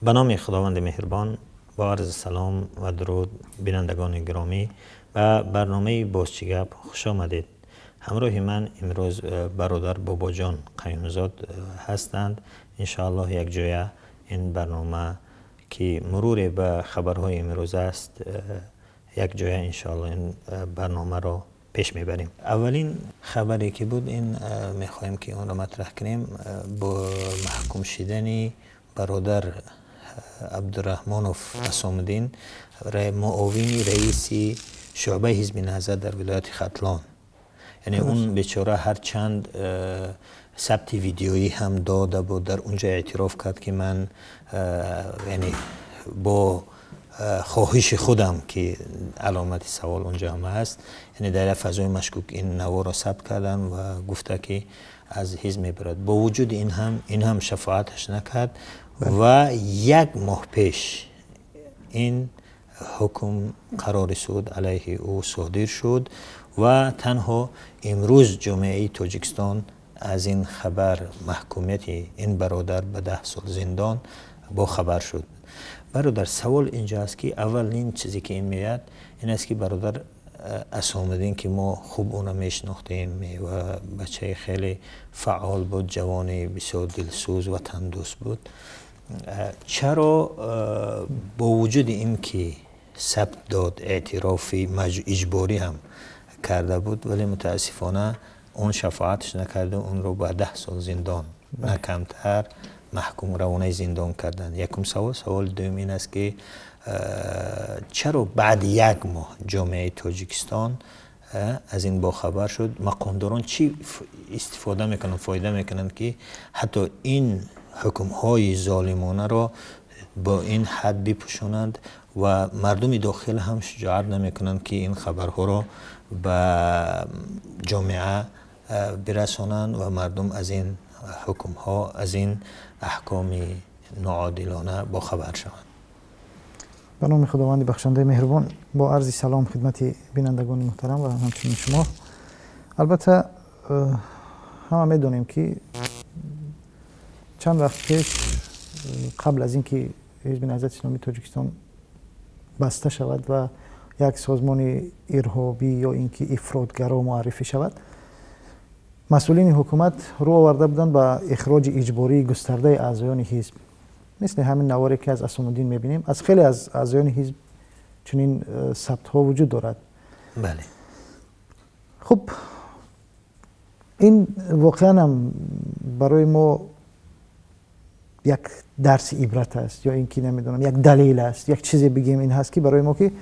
Ба номи Худованди меҳрубон, бо арзи салом ва дуруд, бинандагони гиромӣ, ба барномаи Боз чӣ гап хуш омадед. Ҳамроҳи ман имрӯз бародар Бобоҷон Қаюмзод ҳастанд. Иншоаллоҳ якҷоя ин барнома, ки муруре ба хабарҳои имрӯз аст, якҷоя иншоаллоҳ ин барномаро пеш мебарем. Аввалин хабаре ки буд, ин мехоҳем ки онро матраҳ кунем, бо маҳкум шудани бародар Абдураҳмонов Асомиддин, муовини раиси шӯъбаи ҳизби Наҳзат дар вилояти Хатлон. Яъне он бечора ҳарчанд сабти видеоӣ ҳам дода буд, дар унҷо эътироф кард, ки ман яъне бо хоҳиши худам, ки аломати савол унҷо ҳам ҳаст, яъне дар як фазои машкук ин наворро сабт кардам ва гуфта, ки аз ҳизб мебарад. Бо вуҷуди ин ҳам шафоаташ накард ва як моҳ пеш ин ҳукм, қарори суд алайҳи ӯ содир шуд ва танҳо имрӯз ҷомеаи Тоҷикистон аз ин хабар, маҳкумияти ин бародар ба 10 сол зиндон, бохабар шуд. Бародар, савол инҷо аст, ки аввалин чизе ки ин меояд, ин аст, ки бародар Асомиддин, ки мо хуб ӯро мешинохтем ва бачаи хеле фаъол буд, ҷавони бисёр дилсӯз, ватандӯст буд, чаро бо вуҷуди ин ки сабт дод, эътирофи иҷборӣ ҳам карда буд, вале мутаассифона он шафоаташ накарда, онро ба 10 сол зиндон, на камтар, маҳкум, равонаи зиндон карданд? Якум савол. Саволи дуюм ин аст, ки чаро баъди як моҳ ҷомеаи Тоҷикистон аз ин бохабар шуд? Мақомдорон чӣ истифода мекунанд, фоида мекунанд, ки ҳатто ин ҳукмҳои золимонаро бо ин ҳад бипӯшонанд ва мардуми дохил ҳам шуҷоат намекунанд, ки ин хабарҳоро ба ҷомеа бирасонанд ва мардум аз ин ҳукмҳо, аз ин аҳкоми ноодилона бохабар шаванд? Ба номи Худованди бахшандаи меҳрубон, бо арзи салом хидмати бинандагони муҳтарам ва ҳамчунин шумо. Албатта, ҳама медонем, ки чанд вақт пеш, қабл аз ин ки Ҳизби Наҳзати Исломии Тоҷикистон баста шавад ва як созмони ирҳобӣ ё ин ки ифротгаро муаррифӣ шавад, масъулини ҳукумат рӯ оварда буданд ба ихроҷи иҷбории густардаи аъзоёни ҳизб. Мисли ҳамин наворе, ки аз Асомуддин мебинем, аз хеле аз аъзоёни ҳизб чунин сабтҳо вуҷуд дорад. Хуб, ин воқеан ҳам барои мо як дарси ибрат аст ё ин ки намедонам, як далел аст, як чизе бигем, ин ҳаст, ки барои мо, ки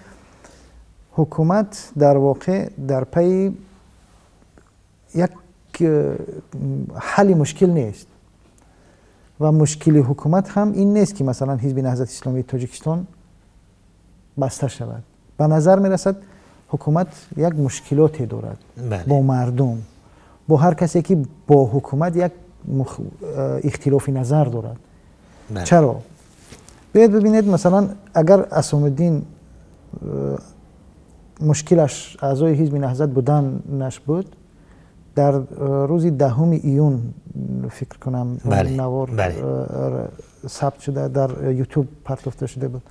ҳукумат дар воқеъ дар пайи як ҳалли мушкил нест ва мушкили ҳукумат ҳам ин нест, ки масалан Ҳизби Наҳзати Исломии Тоҷикистон баста шавад. Ба назар мерасад, ҳукумат як мушкилоте дорад бо мардум, бо ҳар касе, ки бо ҳукумат як ихтилофи назар дорад. Чаро? Биёед бибинед, масалан, агар Асомиддин мушкилаш аъзои Ҳизби Наҳзат буданаш буд, дар рӯзи 10 июн, фикр кунам, навор сабт шуда, дар Ютуб партофта шуда буд.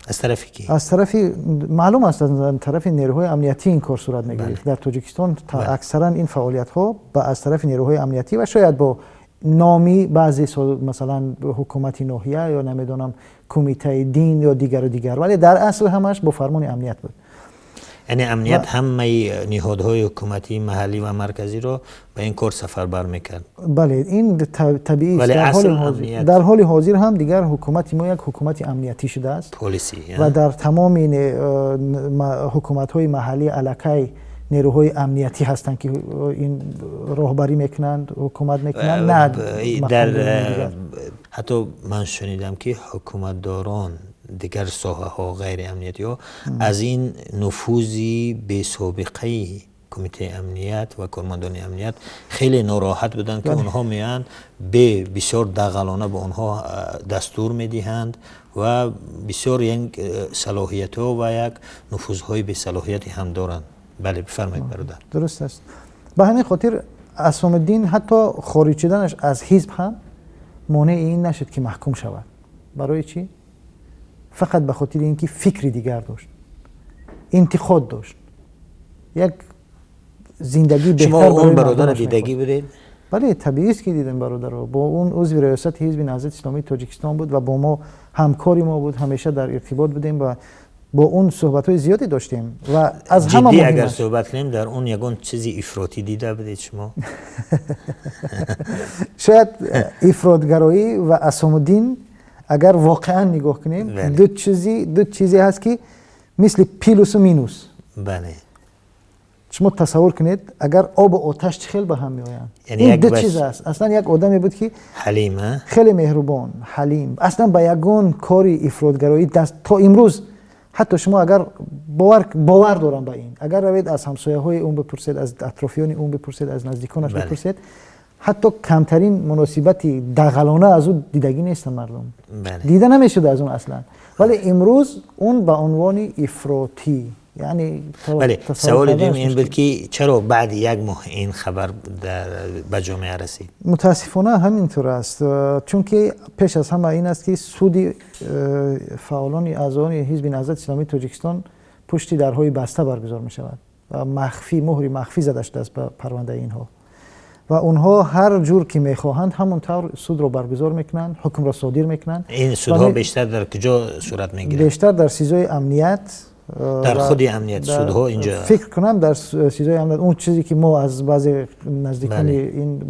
Аз тарафи ки? Аз тарафи, маълум аст, аз тарафи нерӯҳои амниятӣ ин кор сурат мегирифт. Дар Тоҷикистон аксаран ин фаъолиятҳо аз тарафи нерӯҳои амниятӣ ва шояд бо номи баъзе, масалан, ҳукумати ноҳия ё намедонам, кумитаи дин ё дигару дигар, вале дар асл ҳамаш бо фармони амният буд. Яъне амният ҳамаи ниҳодҳои ҳукуматии маҳаллӣ ва марказиро ба ин кор сафарбар мекард. Бале, ин табиӣ. Дар ҳоли ҳозир ҳам дигар ҳукумати мо як ҳукумати амниятӣ шудааст ва дар тамоми ҳукуматҳои маҳаллӣ аллакай нерӯҳои амниятӣ ҳастанд, ки ин роҳбарӣ мекунанд, ҳукумат мекунанд, на дар ҳатто ман шунидам, ки ҳукуматдорон дигар соҳаҳо, ғайриамниятиҳо, аз ин нуфузи бесобиқаи кумитаи амният ва кормандони амният хеле нороҳат буданд, ки онҳо меоянд, бисёр дағалона ба онҳо дастур медиҳанд ва бисёр як салоҳиятҳо ва як нуфузҳои бесалоҳияте ҳам доранд. Бале, бифармоед, бародар. Дуруст аст. Ба ҳамин хотир Асомиддин ҳатто хориҷ шуданаш аз ҳизб ҳам монеи ин нашуд, ки маҳкум шавад. Барои чӣ? Фақат ба хотири ин ки фикри дигар дошт, интиқод дошт, як зиндагии беҳтар. Шумо он бародарро дидагӣ будед? Бале, табиист ки дидем бародарро. Бо он узви раёсати Ҳизби Наҳзати Исломии Тоҷикистон буд ва бо мо ҳамкори мо буд, ҳамеша дар иртибот будем ва бо он суҳбатҳои зиёде доштем ва аз ҳама ҷиддӣ агар суҳбат кунем, дар он ягон чизи ифротӣ дида будед шумо? Шояд ифротгароӣ ва Асомуддин агар воқеан нигоҳ кунем, ду чизе ҳаст ки мисли плюсу минус. Бале. Шумо тасаввур кунед, агар об ва оташ чӣ хел ба ҳам меоянд. Ин ду чиз аст. Аслан як одаме буд ки ҳалим, хеле меҳрубон, ҳалим, аслан ба ягон кори ифротгароӣ даст то имрӯз, ҳатто шумо агар бовар дорам ба ин, агар равед аз ҳамсояҳои он бипурсед, аз атрофиёни он бипурсед, аз наздиконаш бипурсед, ҳатто камтарин муносибати дағалона аз ӯ дидагӣ нестанд мардум, дида намешуда аз он аслан. Вале имрӯз он ба унвони ифротӣ, яъне бале. Саволи дуюм ин буд ки чаро баъди як моҳ ин хабар ба ҷомеа расид? Мутаассифона ҳамин тур аст, чунки пеш аз ҳама ин аст ки суди фаъолони аъзоёни Ҳизби Наҳзати Исломии Тоҷикистон пушти дарҳои баста баргузор мешавад ва махфӣ, муҳри махфӣ зада шудааст ба парвандаи инҳо ва онҳо ҳар ҷур ки мехоҳанд ҳамон тавр судро баргузор мекунанд, ҳукмро содир мекунанд. Ин судҳо бештар дар куҷо сурат мегиранд? Бештар дар СИЗОи амният. Дар худи амният судҳо инҷо? Фикр кунам дар СИЗОи амният, он чизе ки мо аз баъзе наздикони ин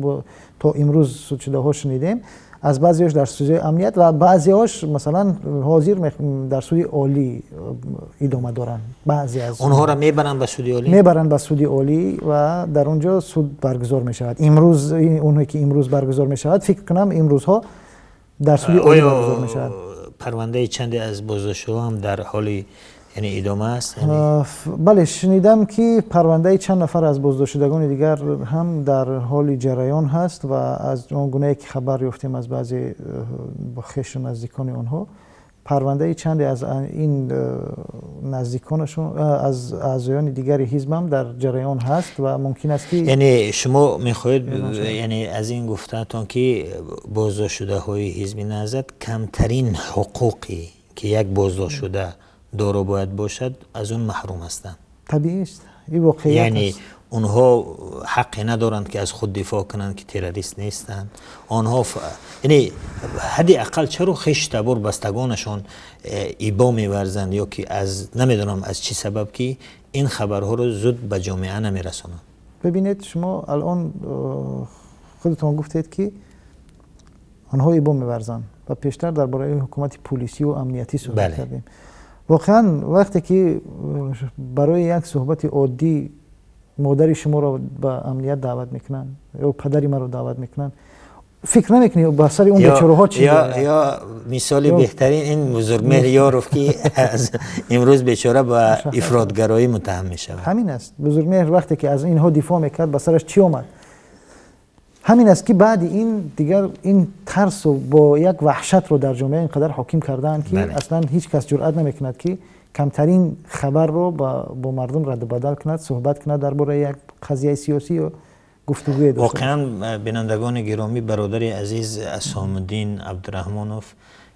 то имрӯз судшудаҳо шунидем, аз баъзеҳош дар СИЗОи амният ва баъзеҳош масалан ҳозир дар суди олӣ идома доранд. Баъзе аз онҳоро мебаранд ба суди олӣ? Мебаранд ба суди олӣ ва дар он ҷо суд баргузор мешавад. Имрӯз онҳое ки имрӯз баргузор мешавад, фикр кунам имрӯзҳо дар суди олӣ баргузор мешавад. Парвандаи чанде аз боздоштшудаҳо ҳам дар ҳоли яъне идома аст? Бале, шунидам ки парвандаи чанд нафар аз боздоштшудагони дигар ҳам дар ҳоли ҷараён ҳаст ва аз он гунае ки хабар ёфтем аз баъзе хешу наздикони онҳо, парвандаи чанде аз ин наздиконашон, аз аъзоёни дигари ҳизб ҳам дар ҷараён ҳаст ва мумкин аст ки яъне шумо мехоҳед, яъне аз ин гуфтаатон ки боздоштшудаҳои Ҳизби Наҳзат камтарин ҳуқуқе ки як боздоштшуда доро бояд бошад, аз он маҳрум ҳастанд? Табиист, ин воқеият. Яъне онҳо ҳаққе надоранд ки аз худ дифоъ кунанд, ки террорист нестанд онҳо. Яъне ҳадди ақал чаро хешу табор, бастагонашон ибо меварзанд ё ки аз намедонам аз чӣ сабаб ки ин хабарҳоро зуд ба ҷомеа намерасонанд? Бибинед, шумо алон худатон гуфтед ки онҳо ибо меварзанд ва пештар дар бораи ҳукумати пулисию амниятӣ суҳбат кардем. Воқеан вақте ки барои як суҳбати оддӣ модари шуморо ба амният даъват мекунанд ё падари маро даъват мекунанд, фикр намекунӣ ба сари он бечораҳо чӣ? Ё мисоли беҳтарин ин Бузургмеҳр Ёров ки имрӯз бечора ба ифротгароӣ муттаҳам мешавад. Ҳамин аст. Бузургмеҳр вақте ки аз инҳо дифоъ мекард, ба сараш чӣ омад? Ҳамин аст ки баъди ин дигар ин тарсу бо як ваҳшатро дар ҷомеа инқадар ҳоким кардаанд ки аслан ҳеҷ кас ҷуръат намекунад ки камтарин хабарро бо мардум радду бадал кунад, суҳбат кунад дар бораи як қазияи сиёсӣ ё гуфтугӯе дошта. Воқеан, бинандагони гиромӣ, бародари азиз Асомуддин Абдураҳмонов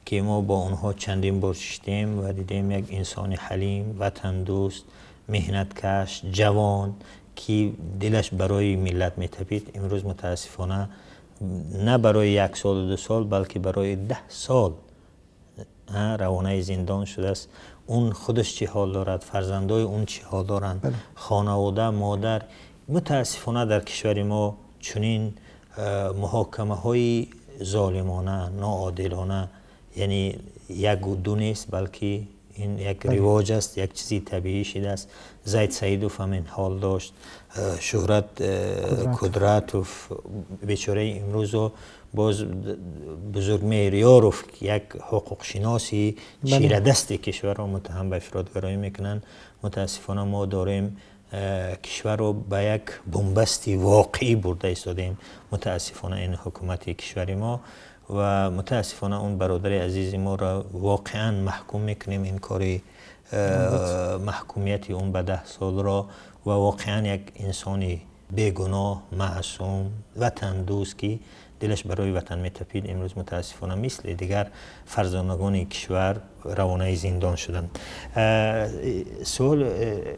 ки мо бо онҳо чандин бор шиштем ва дидем, як инсони ҳалим, ватандӯст, меҳнаткаш, ҷавон ки дилаш барои миллат метапид, имрӯз мутаассифона на барои як солу 2 сол, балки барои 10 сол равонаи зиндон шудааст. Он худаш чӣ ҳол дорад, фарзандои он чӣ ҳол доранд, хонавода, модар. Мутаассифона дар кишвари мо чунин муҳокимаҳои золимона, ноодилона, яъне яку ду нест, балки ин як ривоҷ аст, як чизи табиӣ шидааст. Зайд Саидов ҳамин ҳол дошт, Шӯҳрат Кудратов бечораи, имрӯзо боз Бузургмеҳр Ёров, як ҳуқуқшиноси чирадасти кишварро муттаҳам ба ифротгароӣ мекунанд. Мутаассифона мо дорем кишварро ба як бунбасти воқеӣ бурда истодем, мутаассифона ин ҳукумати кишвари мо. Ва мутаассифона он бародари азизи моро воқеан маҳкум мекунем, ин кори маҳкумияти он ба 10 солро, ва воқеан як инсони бегуноҳ, маъсум, ватандӯст, ки дилаш барои ватан метапид, имрӯз мутаассифона мисли дигар фарзонагони кишвар равонаи зиндон шуданд. Суол,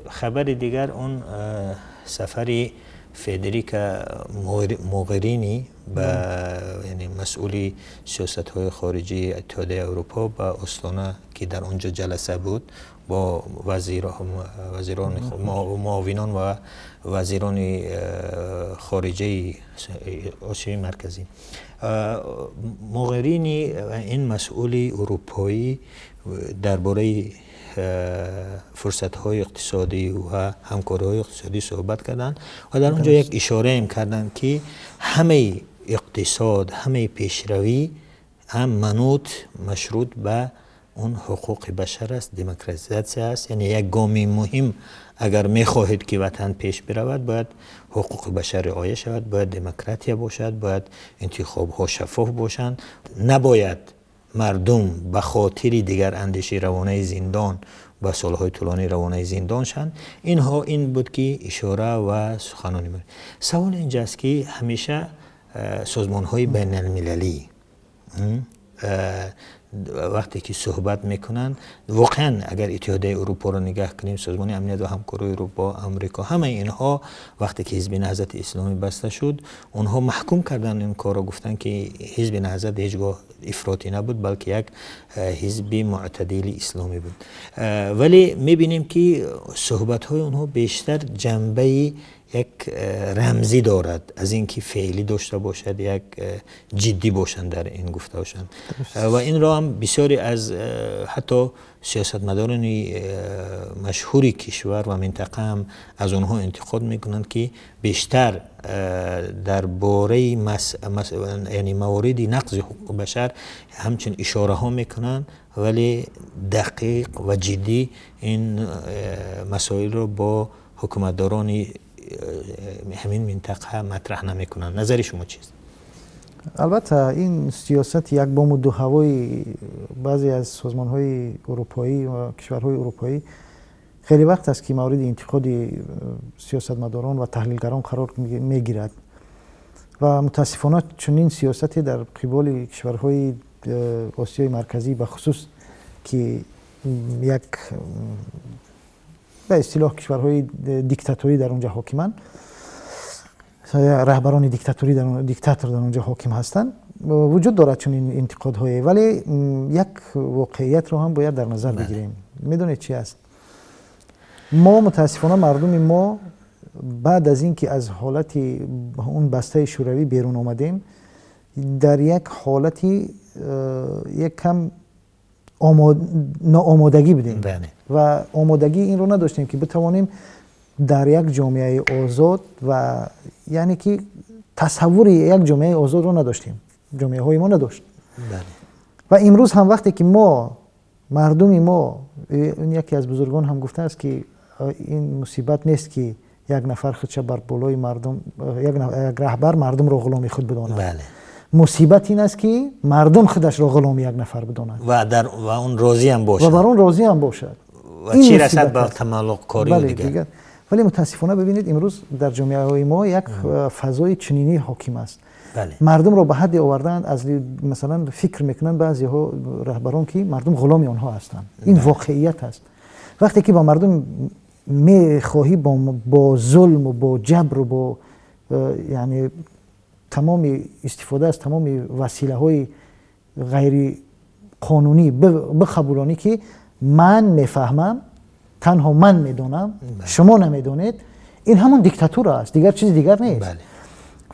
хабари дигар он сафари Федерика Могерини, ба яъне масъули сиёсатҳои хориҷии Иттиҳодияи Аврупо, ба Остона, ки дар он ҷо ҷаласа буд бо вазирон, муовинон ва вазирони хориҷаи Осиёи Марказӣ. Могерини, ин масъули урупоӣ, дар бораи фурсатҳои иқтисодӣ ва ҳамкориҳои иқтисодӣ суҳбат карданд ва дар он ҷо як ишораам карданд, ки ҳамаи иқтисод, ҳамаи пешравӣ ҳам манут, машрут ба он ҳуқуқи башар аст, демократизатсия аст. Яъне як гоми муҳим, агар мехоҳед, ки ватан пеш биравад, бояд ҳуқуқи башар риоя шавад, бояд демократия бошад, бояд интихобҳо шаффоф бошанд, набояд мардум ба хотири дигарандешӣ равонаи зиндон, ба солҳои тӯлонӣ равонаи зиндон шаванд. Инҳо ин буд, ки ишора ва суханони. Савол инҷаст, ки ҳамеша созмонҳои байналмилалӣ вақте ки суҳбат мекунанд, воқеан агар Иттиҳодияи Урупоро нигаҳ кунем, Созмони Амният ва Ҳамкории Урупо, Амрико, ҳамаи инҳо, вақте ки Ҳизби Наҳзати Исломӣ баста шуд, онҳо маҳкум карданд ин корро, гуфтанд, ки Ҳизби Наҳзат ҳеҷ гоҳ ифротӣ набуд, балки як ҳизби мӯътадили исломӣ буд. Вале мебинем, ки суҳбатҳои онҳо бештар ҷанбаи як рамзӣ дорад, аз ин ки феълӣ дошта бошад, як ҷиддӣ бошанд дар ин гуфта бошанд. Ва инро ҳам бисёре аз ҳатто сиёсатмадорони машҳури кишвар ва минтақа ҳам аз онҳо интиқод мекунанд, ки бештар дар бораи яъне мавориди нақзи ҳуқуқи башар ҳамчун ишораҳо мекунанд, вале дақиқ ва ҷиддӣ ин масоилро бо ҳукуматдорони ҳамин минтақа матраҳ намекунанд. Назари шумо чист? Албатта, ин сиёсати як бому ду ҳавои баъзе аз созмонҳои урупоӣ ва кишварҳои урупоӣ хеле вақт аст, ки мавриди интиқоди сиёсатмадорон ва таҳлилгарон қарор мегирад. Ва мутаассифона чунин сиёсате дар қиболи кишварҳои Осиёи Марказӣ, бахусус ки як ба истилоҳ кишварҳои диктаторӣ дар онҷо ҳокиманд, раҳбарони диктаторӣ, диктатор дар онҷо ҳоким ҳастанд, вуҷуд дорад чунин интиқодҳое. Вале як воқеиятро ҳам бояд дар назар бигирем. Медонед, чи аст? Мо мутаассифона, мардуми мо баъд аз ин ки аз ҳолати он бастаи шӯравӣ берун омадем, дар як ҳолати як кам ноомодагӣ будем ва омодагии инро надоштем, ки битавонем дар як ҷомеаи озод ва яъне ки тасаввури як ҷомеаи озодро надоштем, ҷомеаҳои мо надошт. Ва имрӯз ҳам вақте ки мо, мардуми мо, яке аз бузургон ҳам гуфтааст, ки ин мусибат нест, ки як нафар худша бар болои мардум, як раҳбар мардумро ғуломи худ бидонад, мусибат ин аст, ки мардум худашро ғуломи як нафар бидонад. Ва он розиам бошад. Ва бар он розиам бошад. Ва чӣ расад ба тамаллуқкорию дигар. Вале мутаассифона, бибинед, имрӯз дар ҷомеаҳои мо як фазои чунинӣ ҳоким аст. Мардумро ба ҳадде овардаанд, аз масалан фикр мекунанд баъзеҳо, раҳбарон, ки мардум ғуломи онҳо ҳастанд. Ин воқеият аст. Вақте ки ба мардум мехоҳӣ бо зулму бо ҷабру бо яъне тамоми истифода аз тамоми василаҳои ғайриқонунӣ биқабулонӣ, ки ман мефаҳмам, танҳо ман медонам, шумо намедонед, ин ҳамон диктатура аст, дигар чизи дигар нест.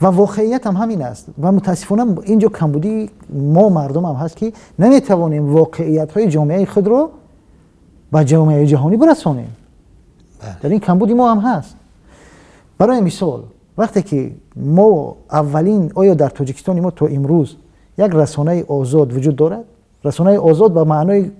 Ва воқеият ҳам ҳамин аст. Ва мутаассифона инҷо камбудии мо мардумам ҳаст, ки наметавонем воқеиятҳои ҷомеаи худро ба ҷомеаи ҷаҳонӣ бирасонем. Дар ин камбуди мо ҳам ҳаст. Барои мисол, вақте ки мо аввалин, оё дар Тоҷикистони мо то имрӯз як расонаи озод вуҷуд дорад? Расонаи озод ба маънои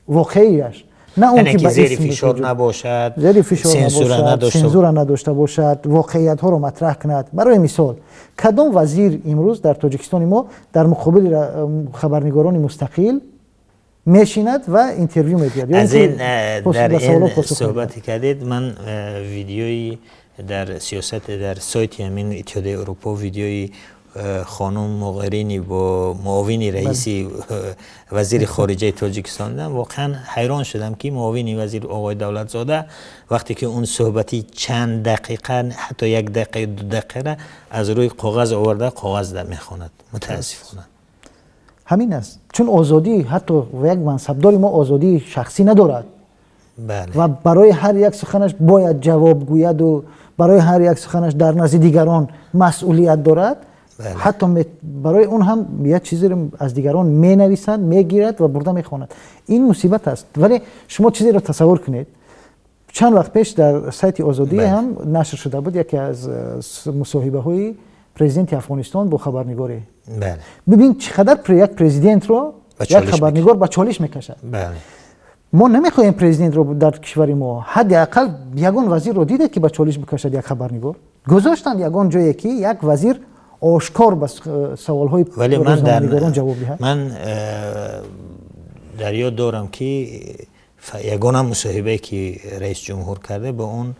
воқеияш, на он ки зери фишор набошад. Зери фишор набошад, сензура надошта бошад, воқеиятҳоро матраҳ кунад. Барои мисол, кадом вазир имрӯз дар Тоҷикистони мо дар муқобили хабарнигорони мустақил мешинад ва интервю медиҳад? Аз ин дар ин суҳбате кардед, ман видеои дар сиёсат дар сайти ҳамин Иттиҳодияи Аврупо видеои хонум Моғерини бо муовини раиси вазири хориҷаи Тоҷикистон дидам, воқеан ҳайрон шудам ки муовини вазир оғои Давлатзода вақте ки он суҳбати чанд дақиқа, ҳатто як дақиқа, ду дақиқа аз рӯи коғаз оварда, коғаз мехонад. Мутаассифона ҳамин аст, чун озодӣ ҳатто як мансабдори мо озодии шахсӣ надорад ва барои ҳар як суханаш бояд ҷавоб гӯяд ва барои ҳар як суханаш дар назди дигарон масъулият дорад. Ҳатто барои он ҳам як чизеро аз дигарон менависанд, мегирад ва бурда мехонад. Ин мусибат аст. Вале шумо чизеро тасаввур кунед. Чанд вақт пеш дар сайти Озодӣ ҳам нашр шуда буд яке аз мусоҳибаҳои президенти Афғонистон бо хабарнигоре. Бибин чӣ қадар як президентро як хабарнигор ба чолиш мекашад. Мо намехоҳем президентро дар кишвари мо, ҳадди ақал ягон вазирро дидед ки ба чолиш бикашад як хабарнигор? Гузоштанд ягон ҷое ки як вазир ошкор ба саволҳои рӯзноманигорон ҷавоб диҳад? Ман дар ёд дорам ки ягона мусоҳибае ки раис ҷумҳур карда ба он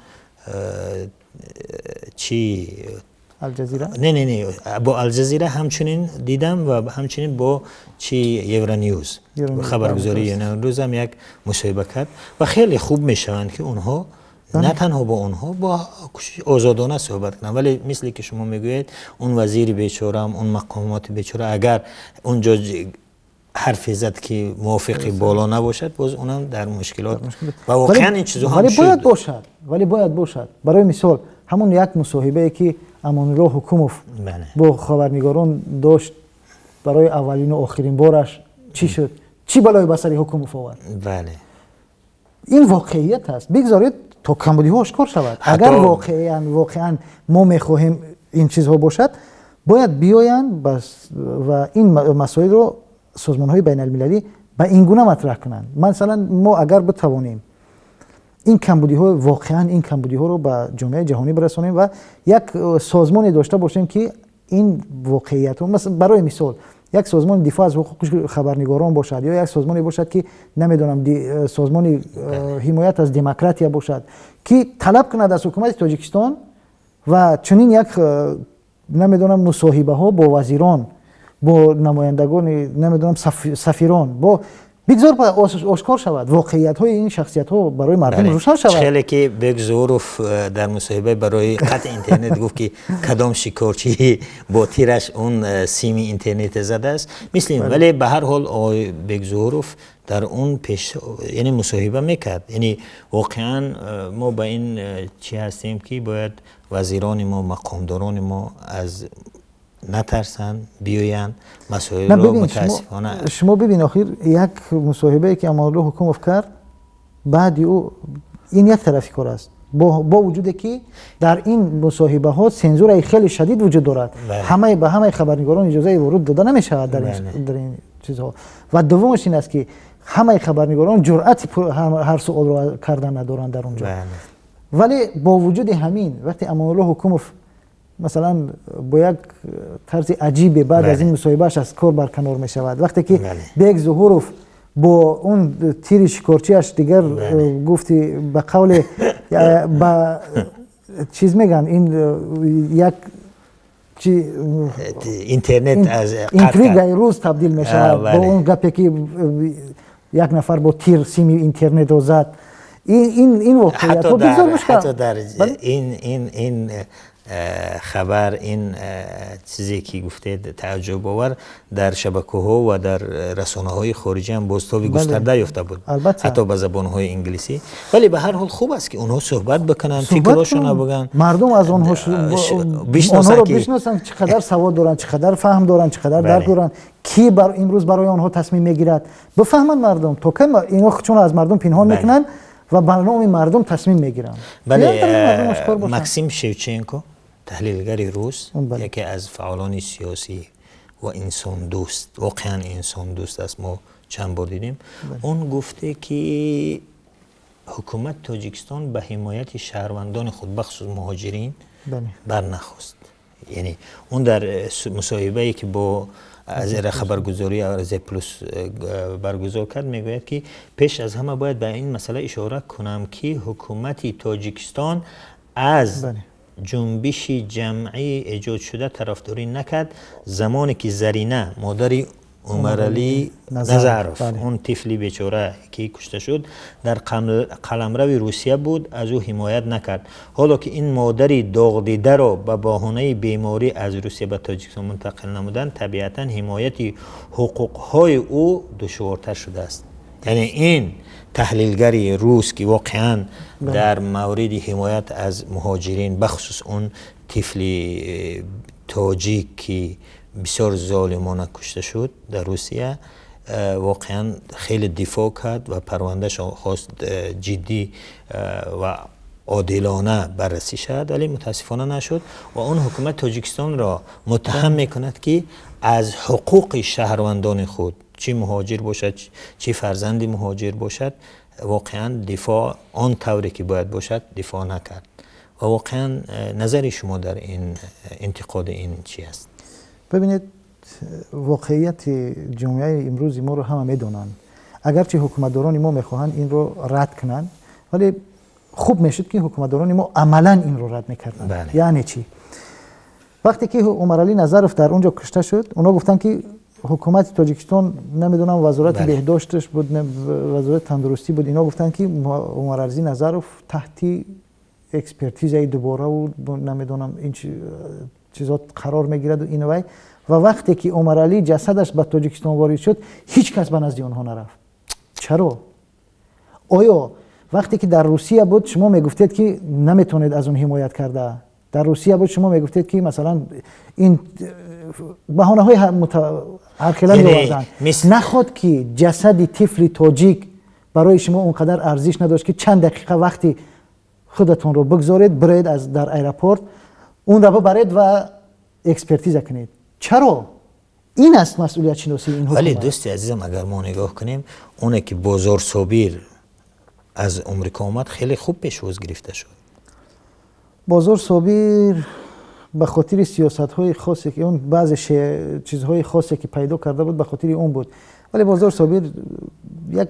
чи Алҷазира? Не, не, не, бо Алҷазира ҳамчунин дидам ва ҳамчунин бо чи Евроньюз, хабаргузории Евроньюз ҳам як мусоҳиба кард ва хеле хуб мешаванд ки онҳо на танҳо бо онҳо бо озодона суҳбат кунанд, вале мисле ки шумо мегӯед, он вазири бечораам, он мақомоти бечора агар онҷо ҳарфе зад ки мувофиқи боло набошад, боз онам дар мушкилот ва воқеан ин чизҳо ҳам шуд. Бояд бошад, вале бояд бошад. Барои мисол ҳамон як мусоҳибае ки Амонулло Ҳукумов бо хабарнигорон дошт барои аввалину охирин бораш чӣ шуд? Чӣ балое ба сари Ҳукумов овард? Бале. Ин воқеият аст. Бигзоред то камбудиҳо ошкор шавад. Агар воқеан мо мехоҳем ин чизҳо бошад, бояд биёянд ва ин масоилро созмонҳои байналмилалӣ ба ин гуна матраҳ кунанд. Масалан, мо агар битавонем ин камбудиҳо, воқеан ин камбудиҳоро ба ҷомеаи ҷаҳонӣ бирасонем ва як созмоне дошта бошем ки ин воқеиятҳо, барои мисол як созмони дифоъ аз ҳуқуқи хабарнигорон бошад ё як созмоне бошад ки намедонам созмони ҳимоят аз демократия бошад ки талаб кунад аз ҳукумати Тоҷикистон ва чунин як намедонам мусоҳибаҳо бо вазирон, бо намояндагони намедонам сафирон, бо бигзор ошкор шавад воқеиятҳои ин шахсиятҳо барои мардум рӯшан шавад. Хеле ки Бекзуров дар мусоҳиба барои қатъи интернет гуфт ки кадом шикорчӣ бо тираш он сими интернет задааст, мисли, вале ба ҳар ҳол оғои Бекзуров дар он пеш яъне мусоҳиба мекард. Яъне воқеан мо ба ин чӣ ҳастем ки бояд вазирони мо, мақомдорони мо аз натарсанд, биёянд масоилро. Мутаассифона шумо бибин, охир як мусоҳибае ки Амонулло Ҳукумов кард, баъди ӯ ин як тарафи кор аст. Бо вуҷуде ки дар ин мусоҳибаҳо сензураи хеле шадид вуҷуд дорад, ба ҳамаи хабарнигорон иҷозаи воруд дода намешавад дар ин чизҳо. Ва дуввумаш ин аст ки ҳамаи хабарнигорон ҷуръати ҳар суолро кардан надоранд дар он ҷо. Вале бо вуҷуди ҳамин вақте Амонулло Ҳукумов масалан бо як тарзи аҷибе баъд аз ин мусоҳибааш аз кор барканор мешавад, вақте ки Бек Зуҳуров бо он тири шикорчиаш дигар гуфти ба қавле ба чиз меган ин як чи интернет аз интригаи рӯз табдил мешавад бо он гапе ки як нафар бо тир сими интернетро зад. Ин воқеиятҳо бигзор мушкил. Ҳатто дар ин хабар, ин чизе ки гуфтед тааҷҷубовар, дар шабакаҳо ва дар расонаҳои хориҷӣ ҳам бозтоби густарда ёфта буд, ҳатто ба забонҳои англисӣ. Вале ба ҳар ҳол хуб аст ки онҳо суҳбат бикунанд, фикрҳошонро бигӯянд, мардум аз онҳо бишносанд чӣ қадар савод доранд, чӣ қадар фаҳм доранд, чӣ қадар дарк доранд, ки имрӯз барои онҳо тасмим мегирад. Бифаҳманд мардум, то кай инҳо чун аз мардум пинҳон мекунанд ва ба номи мардум тасмим мегиранд. Бале, Максим Шевченко, таҳлилгари рус, яке аз фаъолони сиёсӣ ва инсондӯст, воқеан инсондӯст аст, мо чанд бор дидем, он гуфте ки ҳукумати Тоҷикистон ба ҳимояти шаҳрвандони худ, бахусус муҳоҷирин, барнахост. Яъне он дар мусоҳибае ки бо аз хабаргузории Азия Плюс баргузор кард, мегӯяд ки пеш аз ҳама бояд ба ин масъала ишора кунам ки ҳукумати Тоҷикистон аз ҷунбиши ҷамъӣ эҷод шуда тарафдорӣ накард, замоне ки Зарина, модари Умаралӣ Назаров, он тифли бечора ки кушта шуд, дар қаламрави Русия буд, аз ӯ ҳимоят накард. Ҳоло ки ин модари доғдидаро ба баҳонаи беморӣ аз Русия ба Тоҷикистон мунтақил намуданд, табиатан ҳимояти ҳуқуқҳои ӯ душвортар шудааст. Яъне ин таҳлилгари рус, ки воқеан дар мавриди ҳимоят аз муҳоҷирин, бахусус он тифли тоҷик, ки бисёр золимона кушта шуд дар Русия, воқеан хеле дифоъ кард ва парвандааш хост ҷиддӣ ва одилона баррасӣ шавад, вале мутаассифона нашуд. Ва он ҳукумати Тоҷикистонро муттаҳам мекунад, ки аз ҳуқуқи шаҳрвандони худ, чӣ муҳоҷир бошад, чӣ фарзанди муҳоҷир бошад, воқеан дифоъ он тавре ки бояд бошад дифоъ накард. Ва воқеан назари шумо дар ин интиқоди ин чӣ аст? Бибинед, воқеияти ҷомеаи имрӯзи моро ҳама медонанд. Агарчи ҳукуматдорони мо мехоҳанд инро рад кунанд, вале хуб мешуд, ки ҳукуматдорони мо амалан инро рад мекарданд. Яъне чӣ? Вақте ки Умаралӣ Назаров дар он ҷо кушта шуд, онҳо гуфтанд, ки ҳукумати Тоҷикистон, намедонам, вазорати беҳдошташ буд, вазорати тандурустӣ буд, инҳо гуфтанд, ки Умаралӣ Назаров таҳти экспертизаи дубораву, намедонам, ин чизот қарор мегираду ин вай. Ва вақте ки Умаралӣ ҷасадаш ба Тоҷикистон ворид шуд, ҳеҷ кас ба назди онҳо нарафт. Чаро? Оё вақте ки дар Русия буд, шумо мегуфтед, ки наметавонед аз он ҳимоят карда? Дар Русия буд, шумо мегуфтед, ки масалан ин баҳонаҳои ҳархела меоварданд. Наход ки ҷасади тифли тоҷик барои шумо он қадар арзиш надошт, ки чанд дақиқа вақти худатонро бигзоред, бироед аз дар аэропорт, онро бибаред ва экспертиза кунед? Чаро? Ин аст масъулиятшиносии ин. Вале, дӯсти азизам, агар мо нигоҳ кунем, оне ки Бозор Собир аз Амрико омад, хеле хуб пешвоз гирифта шуд. Бозор Собир ба хотири сиёсатҳои хосе, ки он баъзе чизҳои хосе, ки пайдо карда буд, ба хотири он буд. Вале Бозор Собир як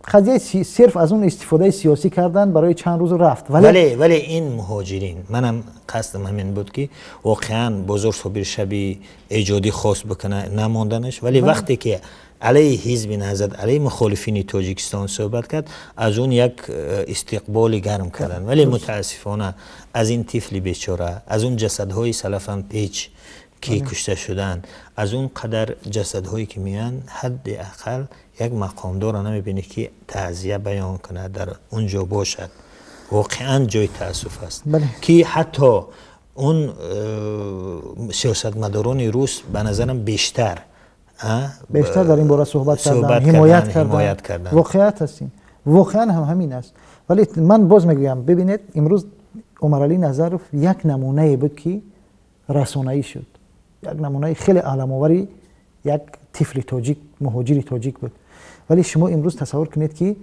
қазияи сирф аз он истифодаи сиёсӣ кардан барои чанд рӯз рафт. Вале ин муҳоҷирин, манам қасдам ҳамин буд, ки воқеан Бозор Собир шаби эҷодӣ хост бикуна намонданаш, вале вақте ки алайҳи ҳизби Наҳзат, алайҳи мухолифини Тоҷикистон суҳбат кард, аз он як истиқболи гарм карданд. Вале мутаассифона аз ин тифли бечора, аз он ҷасадҳои салафанпеч, ки кушта шуданд, аз он қадар ҷасадҳое, ки меоянд, ҳадди ақал як мақомдорро намебинӣ, ки таъзия баён кунад, дар он ҷо бошад. Воқеан ҷои таассуф аст, ки ҳатто он сиёсатмадорони рус ба назарам бештар бештар дар ин бора суҳбат карданд, ҳимоят карданд. Воқеият аст ин, воқеан ҳам ҳамин аст. Вале ман боз мегӯям, бибинед, имрӯз Умаралӣ Назаров як намунае буд, ки расонаӣ шуд, як намунаи хеле аламовари як тифли тоҷик, муҳоҷири тоҷик буд. Вале шумо имрӯз тасаввур кунед, ки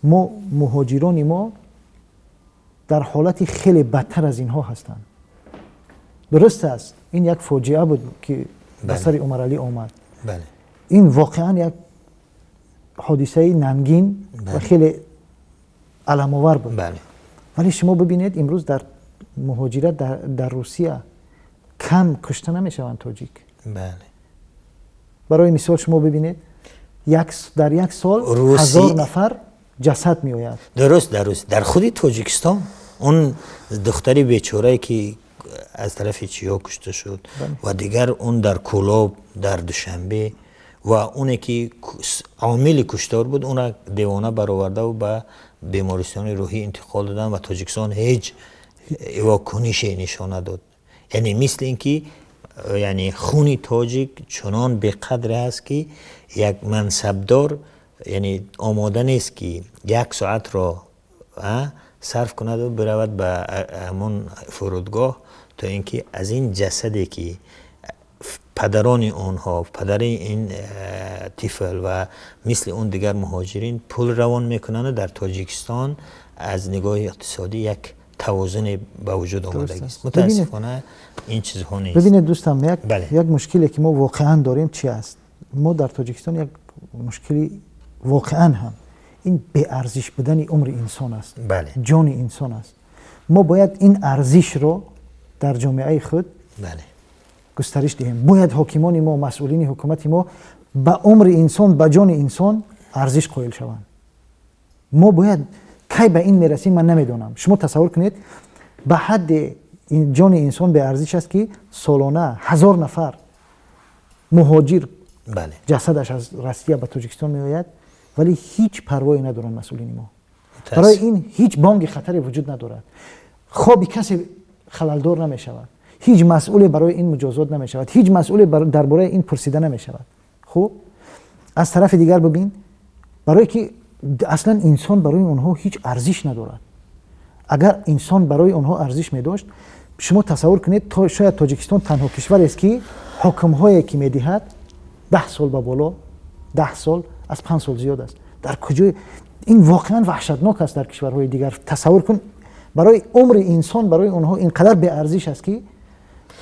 мо муҳоҷирони мо дар ҳолати хеле бадтар аз инҳо ҳастанд. Дуруст аст, ин як фоҷиа буд, ки ба сари Умаралӣ омад. Ин воқеан як ҳодисаи нангин ва хеле аламовар буд. Вале шумо бибинед, имрӯз дар муҳоҷират дар Русия кам кушта намешаванд тоҷик. Барои мисол, шумо бибинед, дар як сол 1000 нафар ҷасад меояд. Дуруст, дар худи Тоҷикистон он духтари бечорае, ки аз тарафи чиё кушта шуд, ва дигар он дар Кӯлоб, дар Душанбе, ва оне ки омили куштор буд, онро девона баровардаву ба бемористони рӯҳӣ интиқол доданд ва Тоҷикистон ҳеҷ вокунише нишон надод. Яъне мисли ин ки, яъне хуни тоҷик чунон беқадре аст, ки як мансабдор, яъне, омода нест, ки як соатро сарф кунаду биравад ба ҳамон фурудгоҳ, то ин ки аз ин ҷасаде, ки падарони онҳо, падари ин тифл ва мисли он дигар муҳоҷирин пул равон мекунанду дар Тоҷикистон аз нигоҳи иқтисодӣ як тавозуне ба вуҷуд омадагист. Мутаассифона, ин чизҳо нест. Бибинед, дӯстам, як мушкиле, ки мо воқеан дорем, чи аст? Мо дар Тоҷикистон як мушкили воқеан ҳам ин беарзиш будани умри инсон аст, ҷони инсон аст. Мо бояд ин арзишро дар ҷомеаи худ густариш диҳем. Бояд ҳокимони мо, масъулини ҳукумати мо ба умри инсон, ба ҷони инсон арзиш қоил шаванд. Мо бояд кай ба ин мерасем, ман намедонам. Шумо тасаввур кунед, ба ҳадди ҷони инсон беарзиш аст, ки солона 1000 нафар муҳоҷир ҷасадаш аз Россия ба Тоҷикистон меояд, вале ҳеҷ парвое надоранд масъулини мо. Барои ин ҳеҷ бонги хатаре вуҷуд надорад, хоби касе халалдор намешавад, ҳеҷ масъуле барои ин муҷозот намешавад, ҳеҷ масъуле дар бораи ин пурсида намешавад. Хуб, аз тарафи дигар бибин, барое ки аслан инсон барои онҳо ҳеҷ арзиш надорад. Агар инсон барои онҳо арзиш медошт, шумо тасаввур кунед, шояд Тоҷикистон танҳо кишварест, ки ҳукмҳое ки медиҳад 10 сол ба боло, 10 сол, аз 5 сол зиёд аст. Дар куҷои ин воқеан ваҳшатнок аст. Дар кишварҳои дигар тасаввур кун, барои умри инсон барои онҳо ин қадар беарзиш аст, ки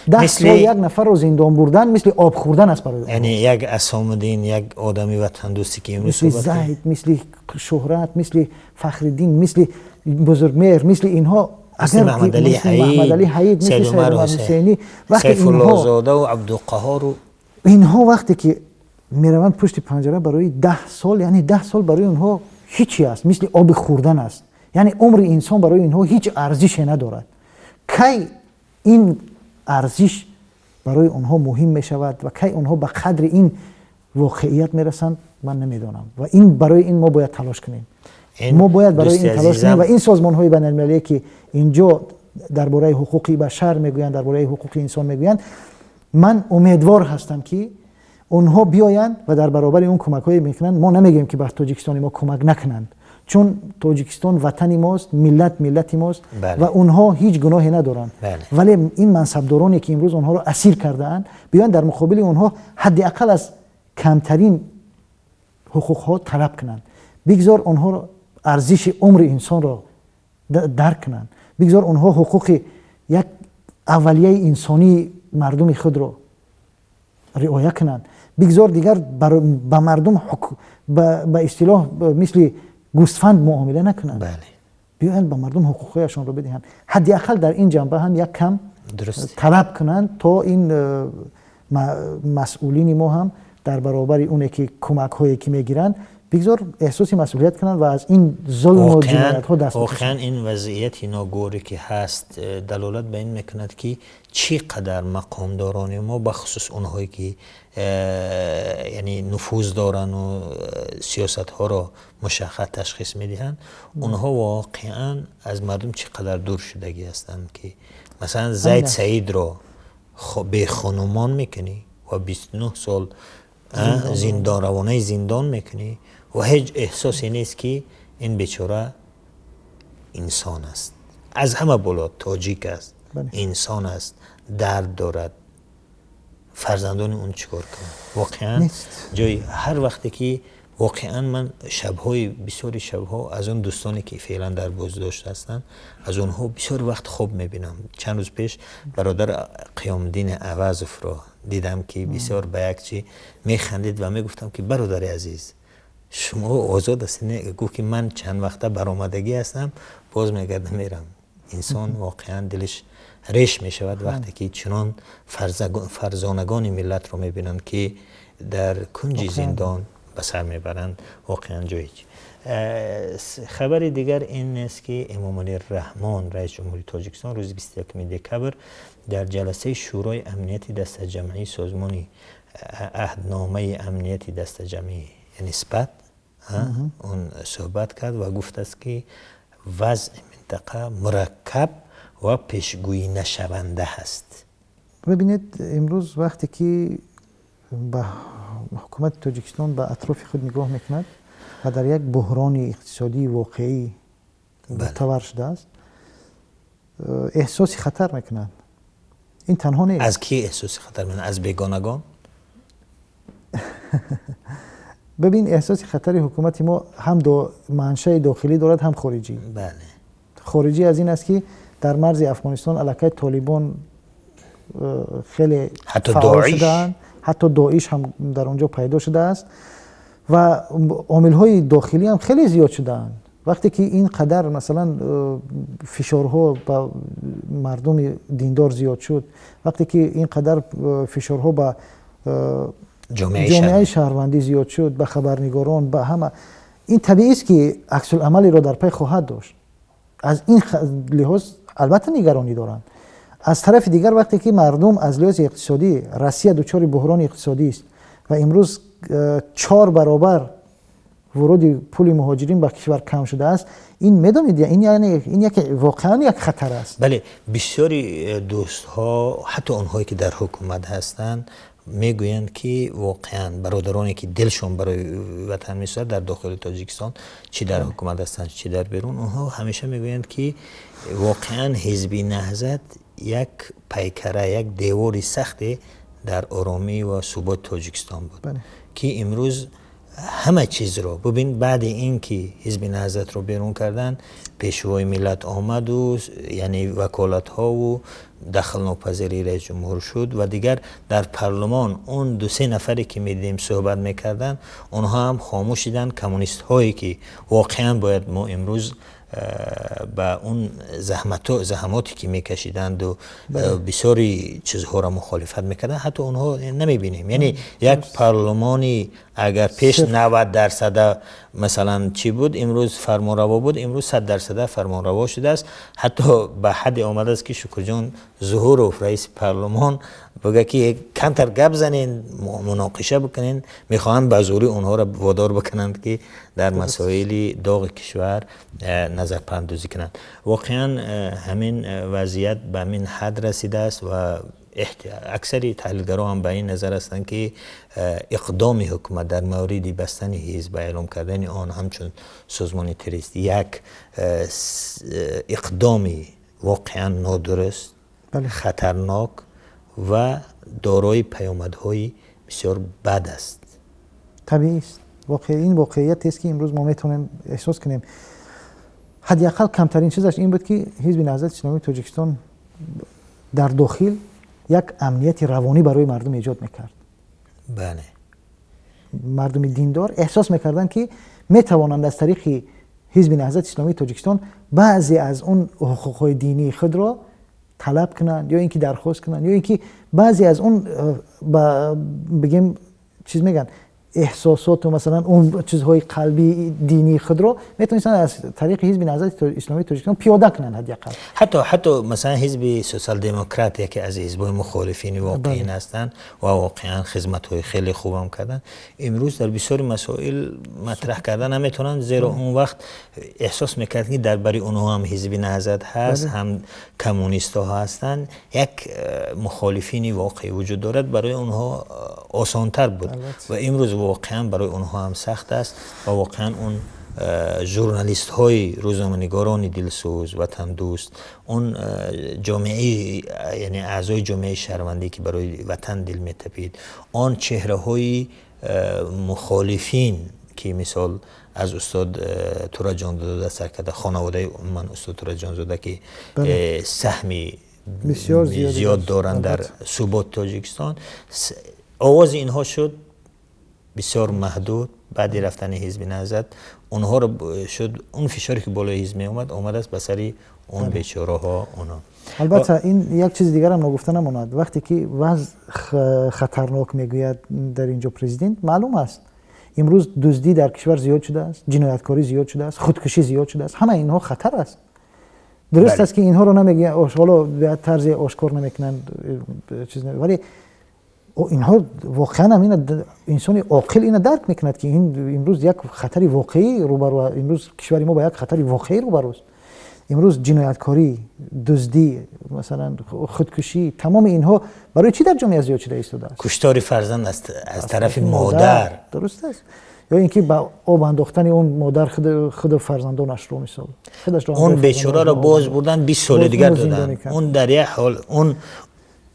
10 сол як нафарро зиндон бурдан мисли об хӯрдан аст барои. Яъне як Асомуддин, як одами ватандӯсте ки имрӯз мисли Заид, мисли Шӯҳрат, мисли Фахриддин, мисли Бузургмеҳр, мисли инҳо, агар Маҳмадалӣ Ҳаид, мисли Саид Умар Ҳусайнӣ, вақте Сайфуллозода ва Абдуқаҳор, инҳо вақте ки мераванд пушти панҷара барои 10 сол, яъне 10 сол барои онҳо ҳичи аст, мисли оби хӯрдан аст. Яъне умри инсон барои инҳо ҳеҷ арзише надорад. Кай ин арзиш барои онҳо муҳим мешавад ва кай онҳо ба қадри ин воқеият мерасанд, ман намедонам. Ва ин барои ин мо бояд талош кунем, мо бояд барои ин талош кунем. Ва ин созмонҳои байналмилалие, ки инҷо дар бораи ҳуқуқи башар мегӯянд, дар бораи ҳуқуқи инсон мегӯянд, ман умедвор ҳастам, ки онҳо биёянд ва дар баробари он кӯмакҳое мекунанд. Мо намегӯем, ки ба Тоҷикистони мо кӯмак накунанд, чун Тоҷикистон ватани мост, миллат миллати мост ва онҳо ҳеҷ гуноҳе надоранд. Вале ин мансабдороне, ки имрӯз онҳоро асир кардаанд, биёянд, дар муқобили онҳо ҳадди ақал аз камтарин ҳуқуқҳо талаб кунанд. Бигзор онҳоро арзиши умри инсонро дарк кунанд, бигзор онҳо ҳуқуқи як аввалияи инсонии мардуми худро риоя кунанд, бигзор дигар ба мардум ба истилоҳ мисли гӯсфанд муомила накунанд, биёянд, ба мардум ҳуқуқҳояшонро бидиҳанд, ҳадди ақал дар ин ҷанба ҳам як кам талаб кунанд, то ин масъулини мо ҳам дар баробари оне ки кӯмакҳое ки мегиранд, бигзор эҳсоси масъулият кунанд ва аз ин зулму ҷиноятҳо даст. Воқеан, ин вазъияти ногуворе ки ҳаст, далолат ба ин мекунад, ки чӣ қадар мақомдорони мо, бахусус онҳое ки яъне нуфуз дорану сиёсатҳоро мушаххас ташхис медиҳанд, онҳо воқеан аз мардум чӣ қадар дур шудагӣ ҳастанд, ки масалан Зайд Саидро бехонумон мекунӣ ва 29 сол зиндон, равонаи зиндон мекунӣ ва ҳеҷ эҳсосе нест, ки ин бечора инсон аст, аз ҳама боло тоҷик аст, инсон аст, дард дорад, фарзандони он чӣ кор кунанд. Воқеан, ҷои ҳар вақте ки воқеан ман шабҳои бисёри шабҳо аз он дӯстоне, ки феълан дар боздошт ҳастанд, аз онҳо бисёр вақт хоб мебинам. Чанд рӯз пеш бародар Қиёмиддини Авазовро дидам, ки бисёр ба як чи механдид ва мегуфтам, ки бародари азиз, шумо озод ҳастед. Гуфт, ки ман чанд вақта баромадагӣ ҳастам, боз мегардам, мерам. Инсон воқеан дилаш реш мешавад, вақте ки чунон фарзонагони миллатро мебинанд, ки дар кунҷи зиндон ба сар мебаранд. Воқеан ҷои. Хабари дигар ин аст, ки Эмомалӣ Раҳмон, раиси ҷумҳури Тоҷикистон, рӯзи 21 декабр дар ҷаласаи Шӯрои амнияти дастаҷамъии Созмони Аҳдномаи Амнияти Дастаҷамъӣ, яъне СПАТ, он суҳбат кард ва гуфтааст, ки вазъи минтақа мураккаб ва пешгӯӣ нашаванда ҳаст. Бибинед, имрӯз вақте ки ба ҳукумати Тоҷикистон ба атрофи худ нигоҳ мекунад ва дар як буҳрони иқтисодии воқеӣ мутавар шудааст, эҳсоси хатар мекунад. Ин танҳо нест. Аз кӣ эҳсоси хатар мекунад? Аз бегонагон? Бибин, эҳсоси хатари ҳукумати мо ҳам маншаи дохилӣ дорад, ҳам хориҷӣ. Хориҷӣ аз ин аст, ки дар марзи Афғонистон аллакай Толибон хеле фаъол шудаанд, ҳатто Доиш ҳам дар он ҷо пайдо шудааст ва омилҳои дохилӣ ҳам хеле зиёд шудаанд. Вақте ки ин қадар масалан фишорҳо ба мардуми диндор зиёд шуд, вақте ки ин қадар фишорҳо ба ҷомеаи шаҳрвандӣ зиёд шуд, ба хабарнигорон, ба ҳама, ин табиист ки аксуламалиро дар пай хоҳад дошт. Аз ин лиҳоз албатта нигаронӣ доранд. Аз тарафи дигар вақте ки мардум аз лиҳози иқтисодӣ, Россия дучори буҳрони иқтисодӣ аст ва имрӯз 4 баробар вуруди пули муҳоҷирин ба кишвар кам шудааст, ин медонед, ин яъне ин як воқеан як хатар аст. Бале, бисёри дӯстҳо, ҳатто онҳое ки дар ҳукумат ҳастанд, мегӯянд ки воқеан бародароне ки дилшон барои ватан месӯзад дар дохили Тоҷикистон, чӣ дар ҳукумат ҳастанд, чӣ дар берун, онҳо ҳамеша мегӯянд ки воқеан ҳизби Наҳзат як пайкара, як девори сахте дар оромӣ ва суботи Тоҷикистон буд, ки имрӯз ҳама чизро бубин, баъди ин ки ҳизби Наҳзатро берун кардан, пешвои миллат омаду яъне ваколатҳову дахлнопазирии раис ҷумҳур шуд ва дигар дар парлумон он 2-3 нафаре ки медидем суҳбат мекарданд, онҳо ҳам хомӯш шиданд. Коммунистҳое ки воқеан бояд мо имрӯз ба он заҳматоте ки мекашиданду бисёри чизҳоро мухолифат мекарданд, ҳатто онҳо намебинем. Яъне як парлумони агар пеш 90% масалан чӣ буд, имрӯз фармонраво буд, имрӯз 100% фармонраво шудааст. Ҳатто ба ҳадде омадааст ки Шукрҷон Зуҳуров, раиси парлумон, бигӯяд ки камтар гап занен, муноқиша бикунен, мехоҳанд ба зӯрӣ онҳоро водор бикунанд ки дар масоили доғи кишвар назарпандозӣ кунанд. Воқеан ҳамин вазъият ба ҳамин ҳад расидааст ва аксари таҳлилгарон ҳам ба ин назар ҳастанд ки иқдоми ҳукумат дар мавриди бастани ҳизб ва эълом кардани он ҳамчун созмони террористӣ як иқдоми воқеан нодуруст, хатарнок ва дорои паёмадҳои бисёр бад аст. Табиист. Ин воқеиятест ки имрӯз мо метавонем эҳсос кунем. Ҳадди ақал камтарин чизаш ин буд ки ҳизби Наҳзати Исломии Тоҷикистон дар дохил як амнияти равонӣ барои мардум эҷод мекард. Бале. Мардуми диндор эҳсос мекарданд ки метавонанд аз тариқи ҳизби Наҳзати Исломии Тоҷикистон баъзе аз он ҳуқуқҳои динии худро талаб кунанд ё ин ки дархост кунанд, ё ин ки баъзе аз он бигем чиз мегӯянд эҳсосоту масалан он чизҳои қалбии динии худро метавонистанд аз тариқи ҳизби Наҳзати Исломии Тоҷикистон пиёда кунанд ҳадди ақал. Ҳатто масалан ҳизби социал-демократ яке аз ҳизбҳои мухолифини воқеин ҳастанд ва воқеан хизматҳои хеле хубам карданд, имрӯз дар бисёри масоил матраҳ карда наметавонанд, зеро он вақт эҳсос мекард ки дар бари онҳо ҳам ҳизби Наҳзат ҳаст, ҳам коммунистҳо ҳастанд, як мухолифини воқеӣ вуҷуд дорад, барои онҳо осонтар буд ва имрӯз воқеан барои онҳо ҳам сахт аст ва воқеан он журналистҳои рӯзноманигорони дилсӯз, ватандӯст, он ҷомеаи, яъне аъзои ҷомеаи шаҳрвандӣ ки барои ватан дил метапид, он чеҳраҳои мухолифин ки мисол аз устод Тураҷонзода сар карда, хонаводаи умуман устод Тураҷонзода ки саҳми зиёд доранд дар суботи Тоҷикистон, овози инҳо шуд бисёр маҳдуд. Баъди рафтани ҳизби Наҳзат онҳоро шуд он фишоре ки болои ҳизб меомад, омадааст ба сари он бечораҳо онҳо. Албатта ин як чизи дигарам ногуфта намонад. Вақте ки вазъ хатарнок мегӯяд дар инҷо президент, маълум аст имрӯз дуздӣ дар кишвар зиёд шудааст, ҷинояткорӣ зиёд шудааст, худкушӣ зиёд шудааст, ҳама инҳо хатар аст. Дуруст аст ки инҳоро намегӯянд, ҳоло ба тарзи ошкор намекунанд, чиз, вале инҳо воқеан ҳам инсони оқил ина дарк мекунад ки ин имрӯз як хатари воқеӣ рӯбарӯ, имрӯз кишвари мо ба як хатари воқеӣ рӯбарӯст. Имрӯз ҷинояткорӣ, дуздӣ, масалан худкушӣ, тамоми инҳо барои чӣ дар ҷомеа зиёд шуда истодааст? Куштори фарзанд аз тарафи модар. Дуруст аст. Ё ин ки ба об андохтани он модар худ фарзандонашро, мисол он бечораро боз бурдан 20 соли дигар доданд. Он дар як ҳол он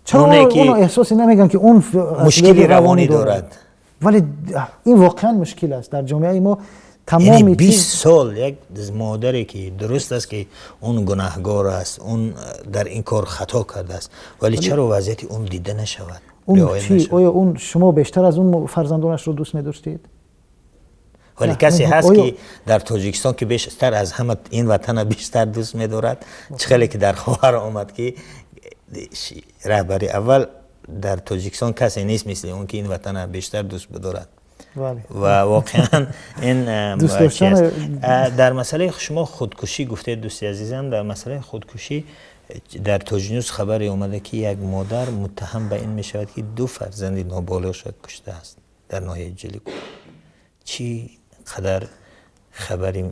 чаро онро эҳсосе намекунанд ки он мушкили равонӣ дорад, вале ин воқеан мушкил аст дар ҷомеаи мо. Тамоми 20 сол як модаре ки дуруст аст ки он гунаҳгор аст, он дар ин кор хато кардааст, вале чаро вазъияти он дида нашавад? Оё он шумо бештар аз он фарзандонашро дӯст медоштед? Вале касе ҳаст, ки дар Тоҷикистон, ки бештар аз ҳама ин ватана бештар дӯст медорад, чӣ хеле ки дар ховар омад, ки раҳбари аввал дар Тоҷикистон касе нест мисли он, ки ин ватана бештар дӯст бидорад. Ва воқеан ин дар масъалаи шумо худкушӣ гуфтед, дӯсти азизам, дар масъалаи худкушӣ дар Тоҷнюз хабаре омада, ки як модар муттаҳам ба ин мешавад, ки ду фарзанди ноболиғашро куштааст дар ноҳияи Ҷилико. Чӣ қадар хабари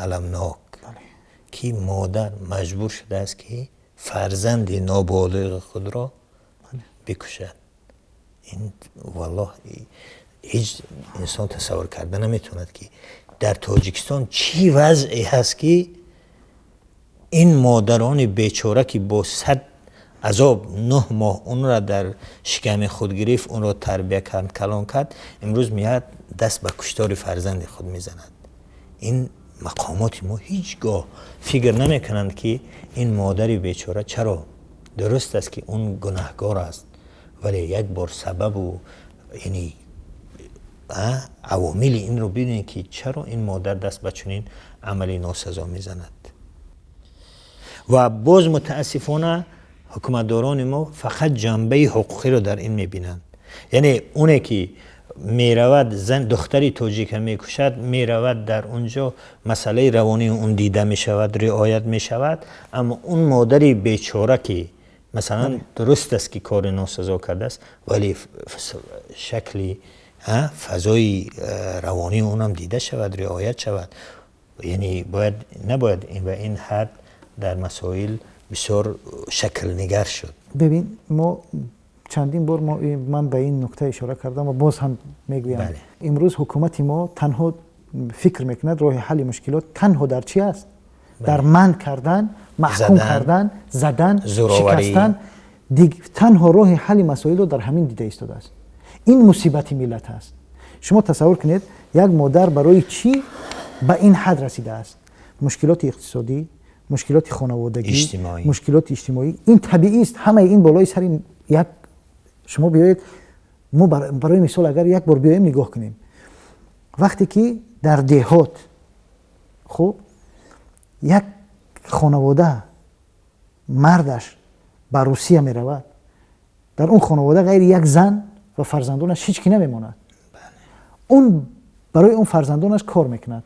аламнок, ки модар маҷбур шудааст, ки фарзанди ноболиғи худро бикушад. Ин валлоҳ ҳеҷ инсон тасаввур карда наметавонад, ки дар Тоҷикистон чӣ вазъе ҳаст, ки ин модарони бечора, ки бо сад азоб 9 моҳ онро дар шиками худ гирифт, онро тарбия кард, калон кард, имрӯз меяд, даст ба куштори фарзанди худ мезанад. Ин мақомоти мо ҳеҷ гоҳ фикр намекунанд, ки ин модари бечора чаро. Дуруст аст, ки он гунаҳгор аст, вале як бор сабабу, яъне авомили инро бибинед, ки чаро ин модар даст ба чунин амали носазо мезанад. Ва боз мутаассифона ҳукуматдорони мо фақат ҷанбаи ҳуқуқиро дар ин мебинанд. Яъне оне ки меравад, зан, духтари тоҷика мекушад, меравад, дар он ҷо масъалаи равонии он дида мешавад, риоят мешавад, аммо он модари бечора, ки масалан дуруст аст, ки кори носазо кардааст, вале шакли фазои равонии онам дида шавад, риоят шавад. Яъне бояд, набояд ба ин ҳад дар масоил бисёр шаклнигар шуд. Бибин, мо чандин бор ман ба ин нукта ишора кардам ва боз ҳам мегӯям: имрӯз ҳукумати мо танҳо фикр мекунад, роҳи ҳалли мушкилот танҳо дар чӣ аст? Дар манъ кардан, маҳкум кардан, задан, шикастан. Танҳо роҳи ҳалли масоилро дар ҳамин дида истодааст. Ин мусибати миллат аст. Шумо тасаввур кунед, як модар барои чӣ ба ин ҳад расидааст? Мушкилоти иқтисодӣ, мушкилоти хонаводагӣ, мушкилоти иҷтимоӣ. Ин табиист, ҳамаи ин болои сари як. Шумо биёед, мо барои мисол агар як бор биёем нигоҳ кунем, вақте ки дар деҳот, хуб, як хонавода мардаш ба Русия меравад, дар он хонавода ғайри як зан ва фарзандонаш ҳеҷ ки намемонад. Он барои он фарзандонаш кор мекунад,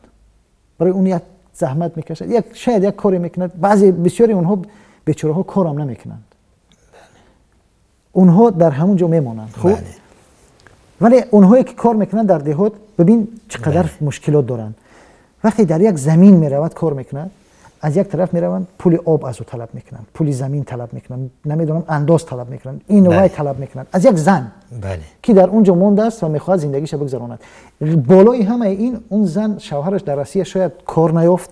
барои он як заҳмат мекашад, як шояд як коре мекунад. Баъзе, бисёри онҳо бечораҳо корам намекунанд, онҳо дар ҳамон ҷо мемонанд. Хуб, вале онҳое ки кор мекунанд дар деҳот, бибин, чӣ қадар мушкилот доранд. Вақте дар як замин меравад, кор мекунад, аз як тараф мераванд, пули об аз ӯ талаб мекунанд, пули замин талаб мекунанд, намедонам, андоз талаб мекунанд, ину вай талаб мекунанд аз як зан, ки дар он ҷо мондааст ва мехоҳад зиндагиша бигзаронад. Болои ҳамаи ин, он зан, шавҳараш дар Россия шояд кор наёфт,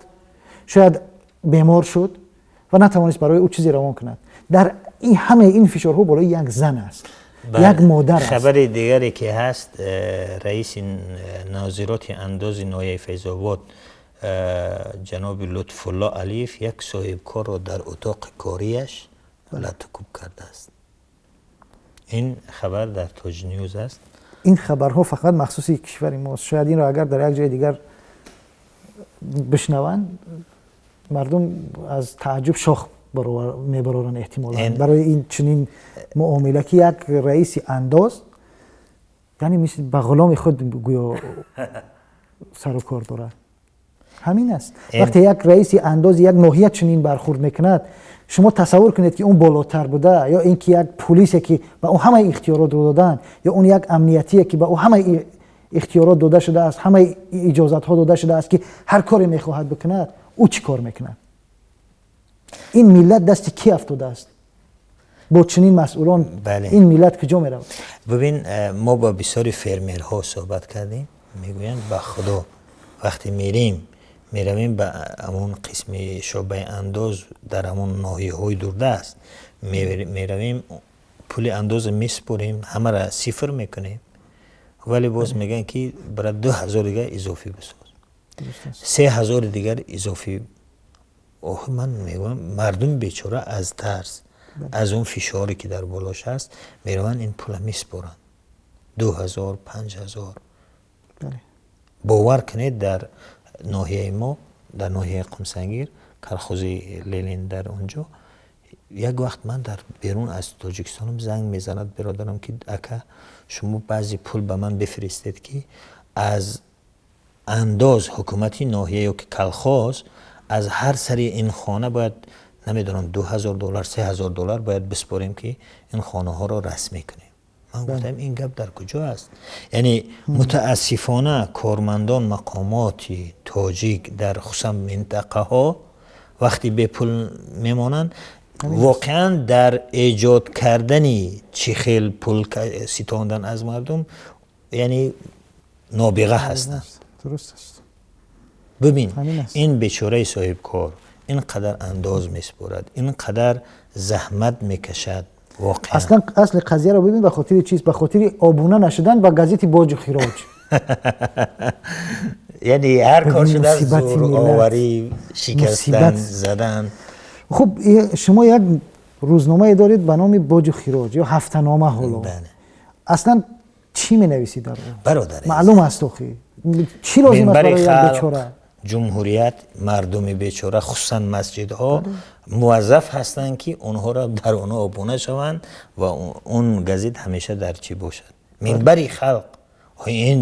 шояд бемор шуд ва натавонист барои ӯ чизе равон кунад. Дар ҳамаи ин фишорҳо болои як зан аст, як модар аст. Хабари дигаре ки ҳаст, раиси нозироти андози ноҳияи Файзобод ҷаноби Лутфулло Алиев як соҳибкорро дар утоқи кориаш латукуб кардааст. Ин хабар дар Тоҷнюз аст. Ин хабарҳо фақат махсуси кишвари мост. Шояд инро агар дар як ҷои дигар бишнаванд, мардум аз тааҷҷуб шох мебароранд эҳтимолан барои ин чунин муомила, ки як раиси андоз, яъне мисли ба ғуломи худ гӯё сару кор дорад. Ҳамин аст. Вақте як раиси андози як ноҳия чунин бархурд мекунад, шумо тасаввур кунед, ки он болотар буда, ё ин ки як пулисе, ки ба ӯ ҳамаи ихтиёротро доданд, ё он як амниятие, ки ба ӯ ҳамаи ихтиёрот дода шудааст, ҳамаи иҷозатҳо дода шудааст, ки ҳар коре мехоҳад бикунад, ӯ чӣ кор мекунад? Ин миллат дасти кӣ афтодааст? Бо чунин масъулон ин миллат куҷо меравад? Бибин, мо бо бисёри фермерҳо суҳбат кардем, мегӯянд: ба худо, вақте мерем, меравем ба ҳамон қисми шӯъбаи андоз дар ҳамон ноҳияҳои дурдаст, меравем, пули андоза месупорем, ҳамаро сифр мекунем, вале боз мегӯянд, ки бара 2000 дигар изофӣ бисоз, 3000 дигар изофӣ. Оҳ, ман мегӯям, мардуми бечора аз тарс, аз он фишоре ки дар болош ҳаст, мераванд, ин пула месупоранд, 2000, 5000. Бовар кунед, дар ноҳияи мо, дар ноҳияи Қумсангир, колхози Ленин, дар онҷо як вақт ман дар берун аз Тоҷикистонам, занг мезанад бародарам, ки ака, шумо баъзе пул ба ман бифиристед, ки аз андоз ҳукумати ноҳия ё ки колхоз аз ҳар сари ин хона бояд, намедонам, 2000 доллар, 3000 доллар бояд биспорем, ки ин хонаҳоро расмӣ кунем. Ман гуфтам, ин гап дар куҷо аст? Яъне мутаассифона кормандон, мақомоти тоҷик дар хусусан минтақаҳо вақти бепул мемонанд, воқеан дар эҷод кардани чӣ хел пул ситондан аз мардум, яъне нобиға ҳастанд. Дуруст аст. Бибин, ин бечораи соҳибкор ин қадар андоз месупорад, ин қадар заҳмат мекашад воқеан. Аслан асли қазияро бибин, ба хотири чист? Ба хотири обуна нашудан ба газети боҷу хироҷ. Яъне ҳар кор шуда, зӯроварӣ, шикастан, задан. Хуб, шумо як рӯзномае доред ба номи боҷу хироҷ ё ҳафтанома. Ҳоло аслан чӣ менависӣ дар он? Бародар, Маълум аст, охи чӣ лозим аст барои як бечора? Ҷумҳурият, мардуми бечора, хусусан масҷидҳо муваззаф ҳастанд, ки онҳоро дар онҳо обуна шаванд ва он газет ҳамеша дар чӣ бошад? Минбари халқ. Ин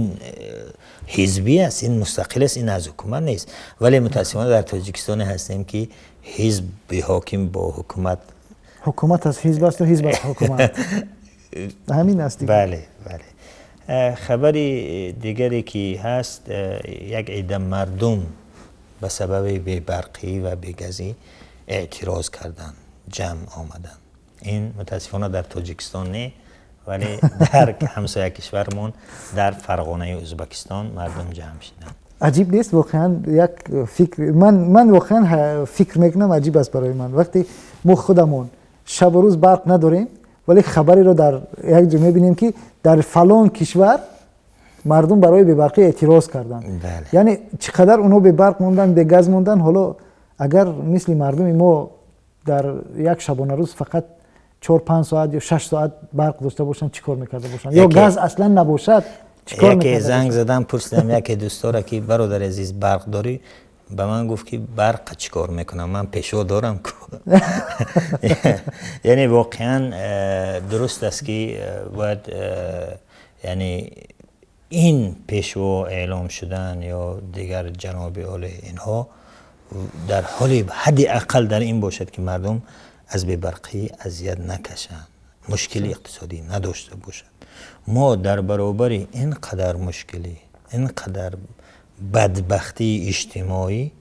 ҳизбӣ аст, ин мустақил аст, ин аз ҳукумат нест, вале мутаассифона дар Тоҷикистоне ҳастем, ки ҳизби ҳоким бо ҳукумат Ҳукумат аз ҳизб аст ва ҳизб аз ҳукумат, ҳамин аст. Бале. Хабари дигаре ки ҳаст, як عده мардум ба сабаби бебарқӣ ва бегазӣ эътироз карданд, ҷамъ омаданд. Ин мутаассифона дар Тоҷикистон не, вале дар ҳамсоя кишвармон, дар Фарғонаи Ӯзбекистон мардум ҷамъ шуданд. Аҷиб нест воқеан? Як фикр, ман воқеан фикр мекунам, аҷиб аст барои ман, вақте мо худамон шабу рӯз барқ надорем, вале хабареро дар як ҷо мебинем, ки дар фалон кишвар мардум барои бебарқӣ эътироз карданд. Яъне чӣ қадар онҳо бебарқ мондан, бегаз мондан. Ҳоло агар мисли мардуми мо дар як шабонарӯз фақат 4-5 соат ё 6 соат барқ дошта бошанд, чӣ кор мекарда бошанд? Ё газ аслан набошад, чӣ кор? Яке занг задам, пурсидам яке дӯстора, ки бародари азиз, барқ дорӣ? Ба ман гуфт, ки барқа чӣ кор мекунам, ман пешво дорам ку. Яъне воқеан дуруст аст, ки бояд яъне ин пешво эълом шудан ё дигар ҷаноби олӣ, инҳо дар ҳоли ҳадди ақал дар ин бошад, ки мардум аз бебарқӣ азият накашанд, мушкили иқтисодӣ надошта бошад. Мо дар баробари ин қадар мушкилӣ, ин қадар бадбахтии иҷтимоӣ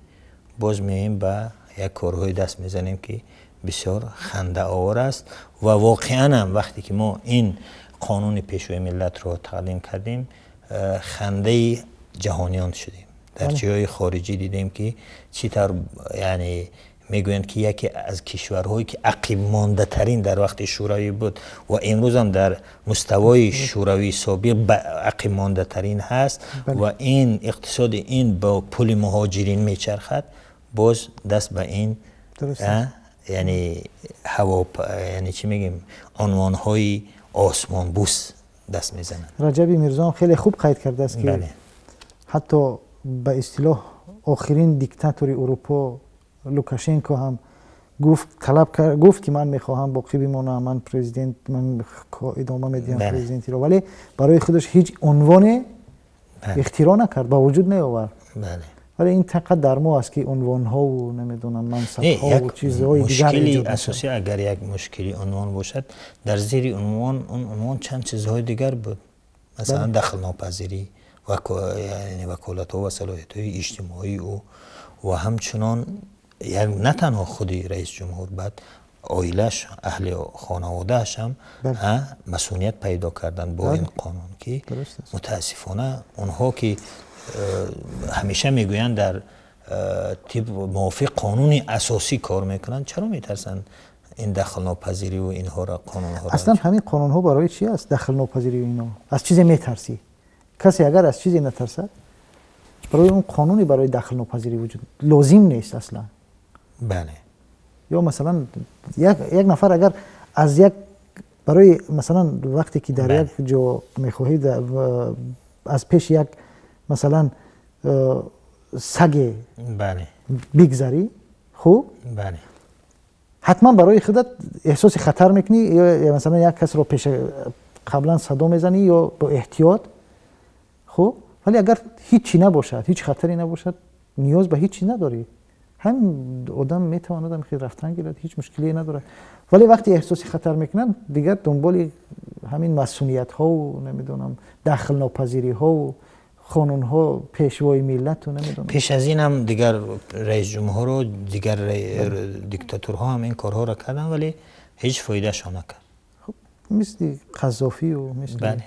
боз меоем, ба як корҳое даст мезанем, ки бисёр хандаовар аст. Ва воқеанам вақте ки мо ин қонуни пешвои миллатро тақдим кардем, хандаи ҷаҳониён шудем. Дар ҷойҳои хориҷӣ дидем, ки чӣ тавр, яъне мегӯянд, ки яке аз кишварҳое ки ақибмондатарин дар вақти шӯравӣ буд ва имрӯзам дар муставои шӯравии собиқ ақибмондатарин ҳаст ва ин иқтисоди ин бо пули муҳоҷирин мечархад, боз даст ба ин, яъне ҳаво, яъне чӣ мегӯем, унвонҳои осмонбӯс даст мезанад. Раҷаби Мирзоам хеле хуб қайд кардааст, ки ҳатто ба истилоҳ охирин диктатори Урупо Лукашенко ҳам гуфт, талаб гуфт, ки ман мехоҳам боқӣ бимонам, ман президент, ман идома медиҳам президентиро, вале барои худаш ҳеҷ унвоне ихтироъ накард, ба вуҷуд наовард. Вале ин фақат дар мо аст, ки унвонҳову, намедонам, мансабҳову чизҳои дигар. Мушкили асосӣ, агар як мушкили унвон бошад, дар зери унвон, он унвон чанд чизҳои дигар буд, масалан дахлнопазирӣ, ваколатҳо ва салоҳиятҳои иҷтимоии ӯ ва ҳамчунон на танҳо худи раис ҷумҳур, баъд оилаш, аҳли хонаводааш ҳам масуният пайдо карданд бо ин қонун, ки мутаассифона онҳо, ки ҳамеша мегӯянд, дар тиб мувофиқ қонуни асосӣ кор мекунанд, чаро метарсанд ин дахлнопазириву инҳоро, қонунҳоро? Аслан ҳамин қонунҳо барои чи аст? Дахлнопазирию ино, аз чизе метарсӣ? Касе агар аз чизе натарсад, барои он қонуне барои дахлнопазирӣ вуҷуд лозим нест аслан. Ё масалан як нафар агар аз як, барои масалан, вақте ки дар як ҷо мехоҳӣ аз пеши як, масалан, Саге бигзарӣ, хуб, ҳатман барои худат эҳсоси хатар мекунӣ, ё масалан як касро пеш қаблан садо мезанӣ ё бо эҳтиёт. Хуб, вале агар ҳеҷ чӣ набошад, ҳеҷ хатаре набошад, ниёз ба ҳеҷ чиз надорӣ. Ҳам одам метавонад ҳам хел рафтан гирад, ҳеҷ мушкиле надорад. Вале вақте эҳсоси хатар мекунанд, дигар дунболи ҳамин масунияд-ҳо, намедонам, дахлнопазириҳо, қонунҳо, пешвои миллат, намедонам. Пеш аз ин ҳам дигар раисҷумҳур ва дигар диктаторҳо ҳам ин корҳоро карданд, вале ҳеҷ фоидаашон накард. Хуб, мисли Қаззофӣ ва мисли бале.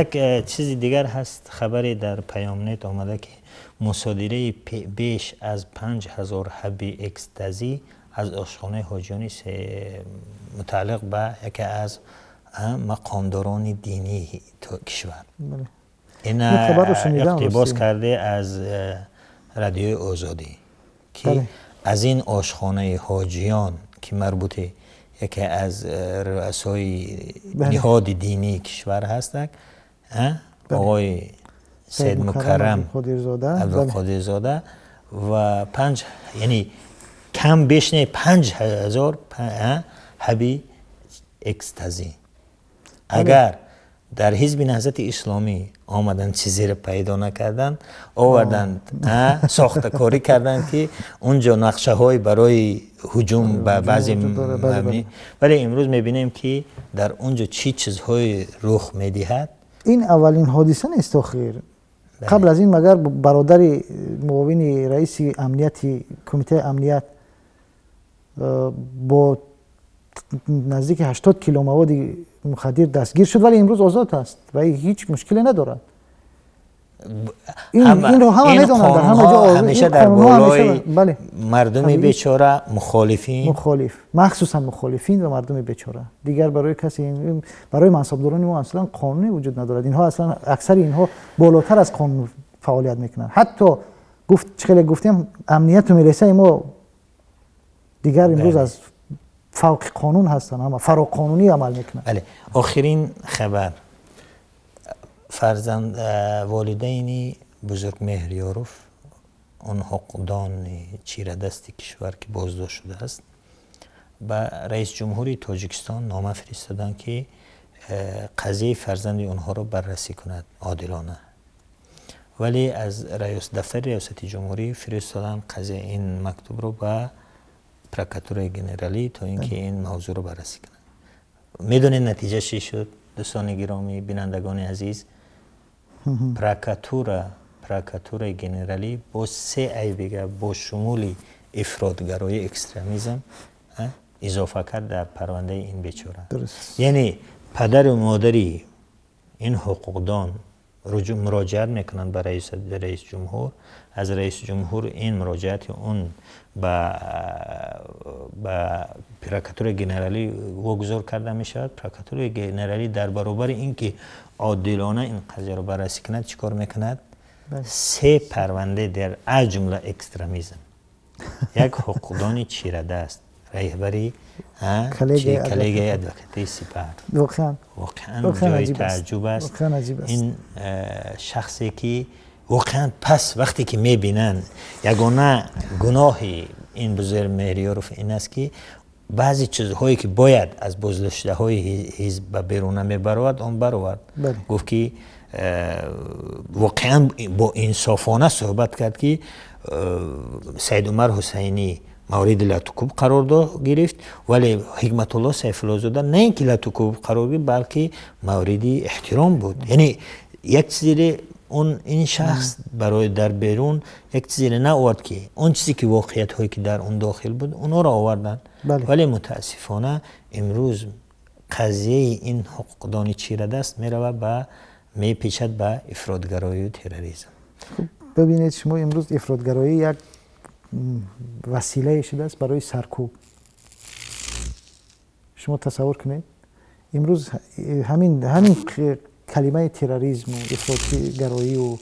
Як чизи дигар ҳаст, хабаре дар Паёмнет омада, ки мусодираи беш аз 5000 ҳабби экстазӣ аз ошхонаи ҳоҷиёни мутааллиқ ба яке аз мақомдорони динии кишвар. Ин иқтибос карда аз Радиои Озодӣ, ки аз ин ошхонаи ҳоҷиён, ки марбути яке аз рӯасои ниҳоди динии кишвар ҳастанд, оғои Саид Мукаррам Абдулқодирзода, ва панҷ, яъне кам беш не, 5000 ҳаби экстазӣ. Агар дар Ҳизби Наҳзати Исломӣ омаданд, чизеро пайдо накарданд, оварданд, сохтакорӣ карданд, ки унҷо нақшаҳои барои ҳуҷум ба баъзе, вале имрӯз мебинем, ки дар унҷо чӣ чизҳое рух медиҳад. Ин аввалин ҳодиса нест охир. Қабл аз ин магар бародари муовини раиси амнияти Кумитаи амният бо наздики 80 кило маводи мухаддир дастгир шуд, вале имрӯз озод аст ва ҳеҷ мушкиле надорад. Инро ҳама медонанд, дар ҳама ҷо. Ҳамеша дар болои мардуми бечора, мухолифин, мухолиф, махсусан мухолифин ва мардуми бечора. Дигар барои касе, барои мансабдорони мо аслан қонуне вуҷуд надорад. Инҳо аслан, аксари инҳо болотар аз қонун фаъолият мекунанд. Ҳатто гуфт, чӣ хеле гуфтем, амнияту милисаи мо дигар имрӯз аз фавқи қонун ҳастанд, ҳама фароқонунӣ амал мекунанд. Бале, охирин хабар: фарзанд, волидайни Бузургмеҳр Ёров, он ҳуқуқдони чирадасти кишвар, ки боздошт шудааст, ба раисҷумҳури Тоҷикистон нома фиристоданд, ки қазияи фарзанди онҳоро баррасӣ кунад одилона. Вале аз дафтари риёсати ҷумҳурӣ фиристоданд қазия, ин мактубро ба прокуратураи генералӣ, то ин ки ин мавзӯъро баррасӣ кунанд. Медонед, натиҷа чӣ шуд, дӯстони гиромӣ, бинандагони азиз? Прокуратураи генералӣ бо се айбига, бо шумули ифротгароӣ, экстремизм изофа кард дар парвандаи ин бечора. Яъне падару модари ин ҳуқуқдон муроҷиат мекунанд ба раисҷумҳур, аз раисҷумҳур ин муроҷиати он ба прокуратураи генералӣ вогузор карда мешавад. Прокуратураи генералӣ дар баробари ин ки одилона ин қазияро баррасӣ кунад, чӣ кор мекунад? Се парванде, дар аз ҷумла экстремизм. Як ҳуқуқдони чирадаст, раҳбари коллегияи адвокатии Сипар. Воқеан. Воқеан ҷои тааҷҷуб аст. Ин шахсе ки воқеан, пас вақте ки мебинанд, ягона гуноҳи ин Бузург Меҳриёров ин аст, ки баъзе чизҳое ки бояд аз боздоштаҳои ҳизб ба берун мебаровард, он баровард. Гуфт, ки воқеан бо инсофона суҳбат кард, ки Саид Умар Ҳусайнӣ мавриди латукӯб қарор гирифт, вале Ҳикматулло Сайфуллозода на ин ки латукӯб қарор гирифт, балки мавриди эҳтиром буд. Яъне як чизере он ин шахс барои дар берун як чизере наовард, ки он чизе ки воқеиятҳое ки дар он дохил буд, онҳоро оварданд. Вале мутаассифона имрӯз қазияи ин ҳуқуқдони чирадаст меравад ба мепечад ба ифротгароию терроризм. Бибинед, шумо, имрӯз ифротгароӣ як василае шудааст барои саркӯб. Шумо тасаввур кунед, имрӯз ҳамин калимаи терроризму ифротгароию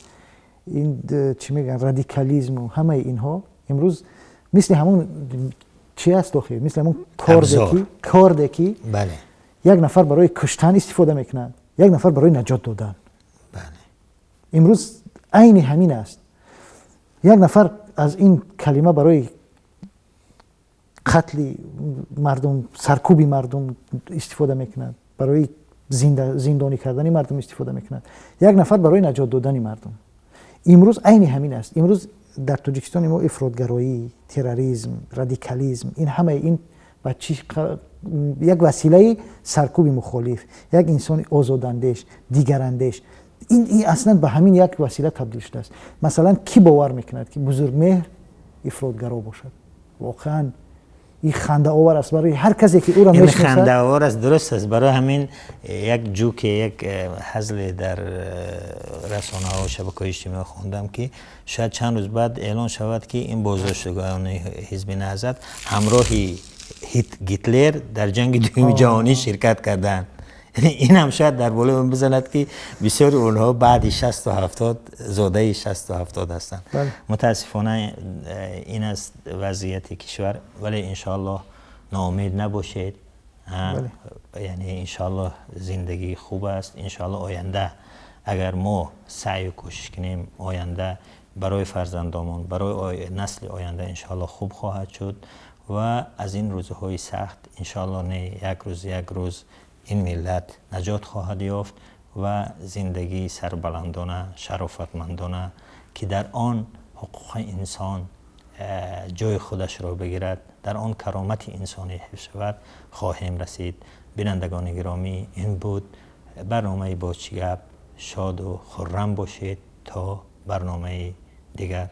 ин, чӣ мегӯянд, радикализму ҳамаи инҳо имрӯз мисли ҳамон чи аст охир, мисли ҳамон корде, ки як нафар барои куштан истифода мекунад, як нафар барои наҷот додан. Имрӯз айни ҳамин аст. Як нафар аз ин калима барои қатли мардум, саркӯби мардум истифода мекунад, барои зиндонӣ кардани мардум истифода мекунад, як нафар барои наҷот додани мардум. Имрӯз айни ҳамин аст. Имрӯз дар Тоҷикистони мо ифротгароӣ, терроризм, радикализм, ин ҳамаи ин ба чӣ як василаи саркӯби мухолиф, як инсони озодандеш, дигарандеш, ин аслан ба ҳамин як васила табдил шудааст. Масалан, кӣ бовар мекунад, ки Бузургмеҳр ифротгаро бошад? Воқеан, ин хандаовар аст барои ҳар касе, ки ӯро мешиносад. Хандаовар аст, дуруст аст. Барои ҳамин як ҷуке, як ҳазле дар расонаҳо, шабакаҳои иҷтимоӣ хондам, ки шояд чанд рӯз баъд эълон шавад, ки ин боздоштшудагони ҳизби Наҳзат ҳамроҳи Гитлер дар ҷанги дуюми ҷаҳонӣ ширкат карданд. Ин ҳам шояд дар болои он бизанад, ки бисёри онҳо баъди 60-70, зодаи 60-70 ҳастанд. Мутаассифона, ин аст вазъияти кишвар, вале иншоаллоҳ ноумед набошед. Яъне иншоаллоҳ зиндагӣ хуб аст. Иншоаллоҳ оянда, агар мо саъю кӯшиш кунем, оянда барои фарзандомон, барои насли оянда иншоаллоҳ хуб хоҳад шуд ва аз ин рӯзҳои сахт иншоаллоҳ не як рӯз, як рӯз ин миллат наҷот хоҳад ёфт ва зиндагии сарбаландона, шарофатмандона, ки дар он ҳуқуқи инсон ҷои худашро бигирад, дар он каромати инсонӣ ҳифз шавад, хоҳем расид. Бинандагони гиромӣ, ин буд барномаи «Боз чӣ гап». Шоду хуррам бошед то барномаи дигар.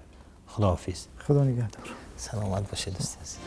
Худоҳофиз. Худо нигаҳдор. Саломат бошед, дӯсти азиз.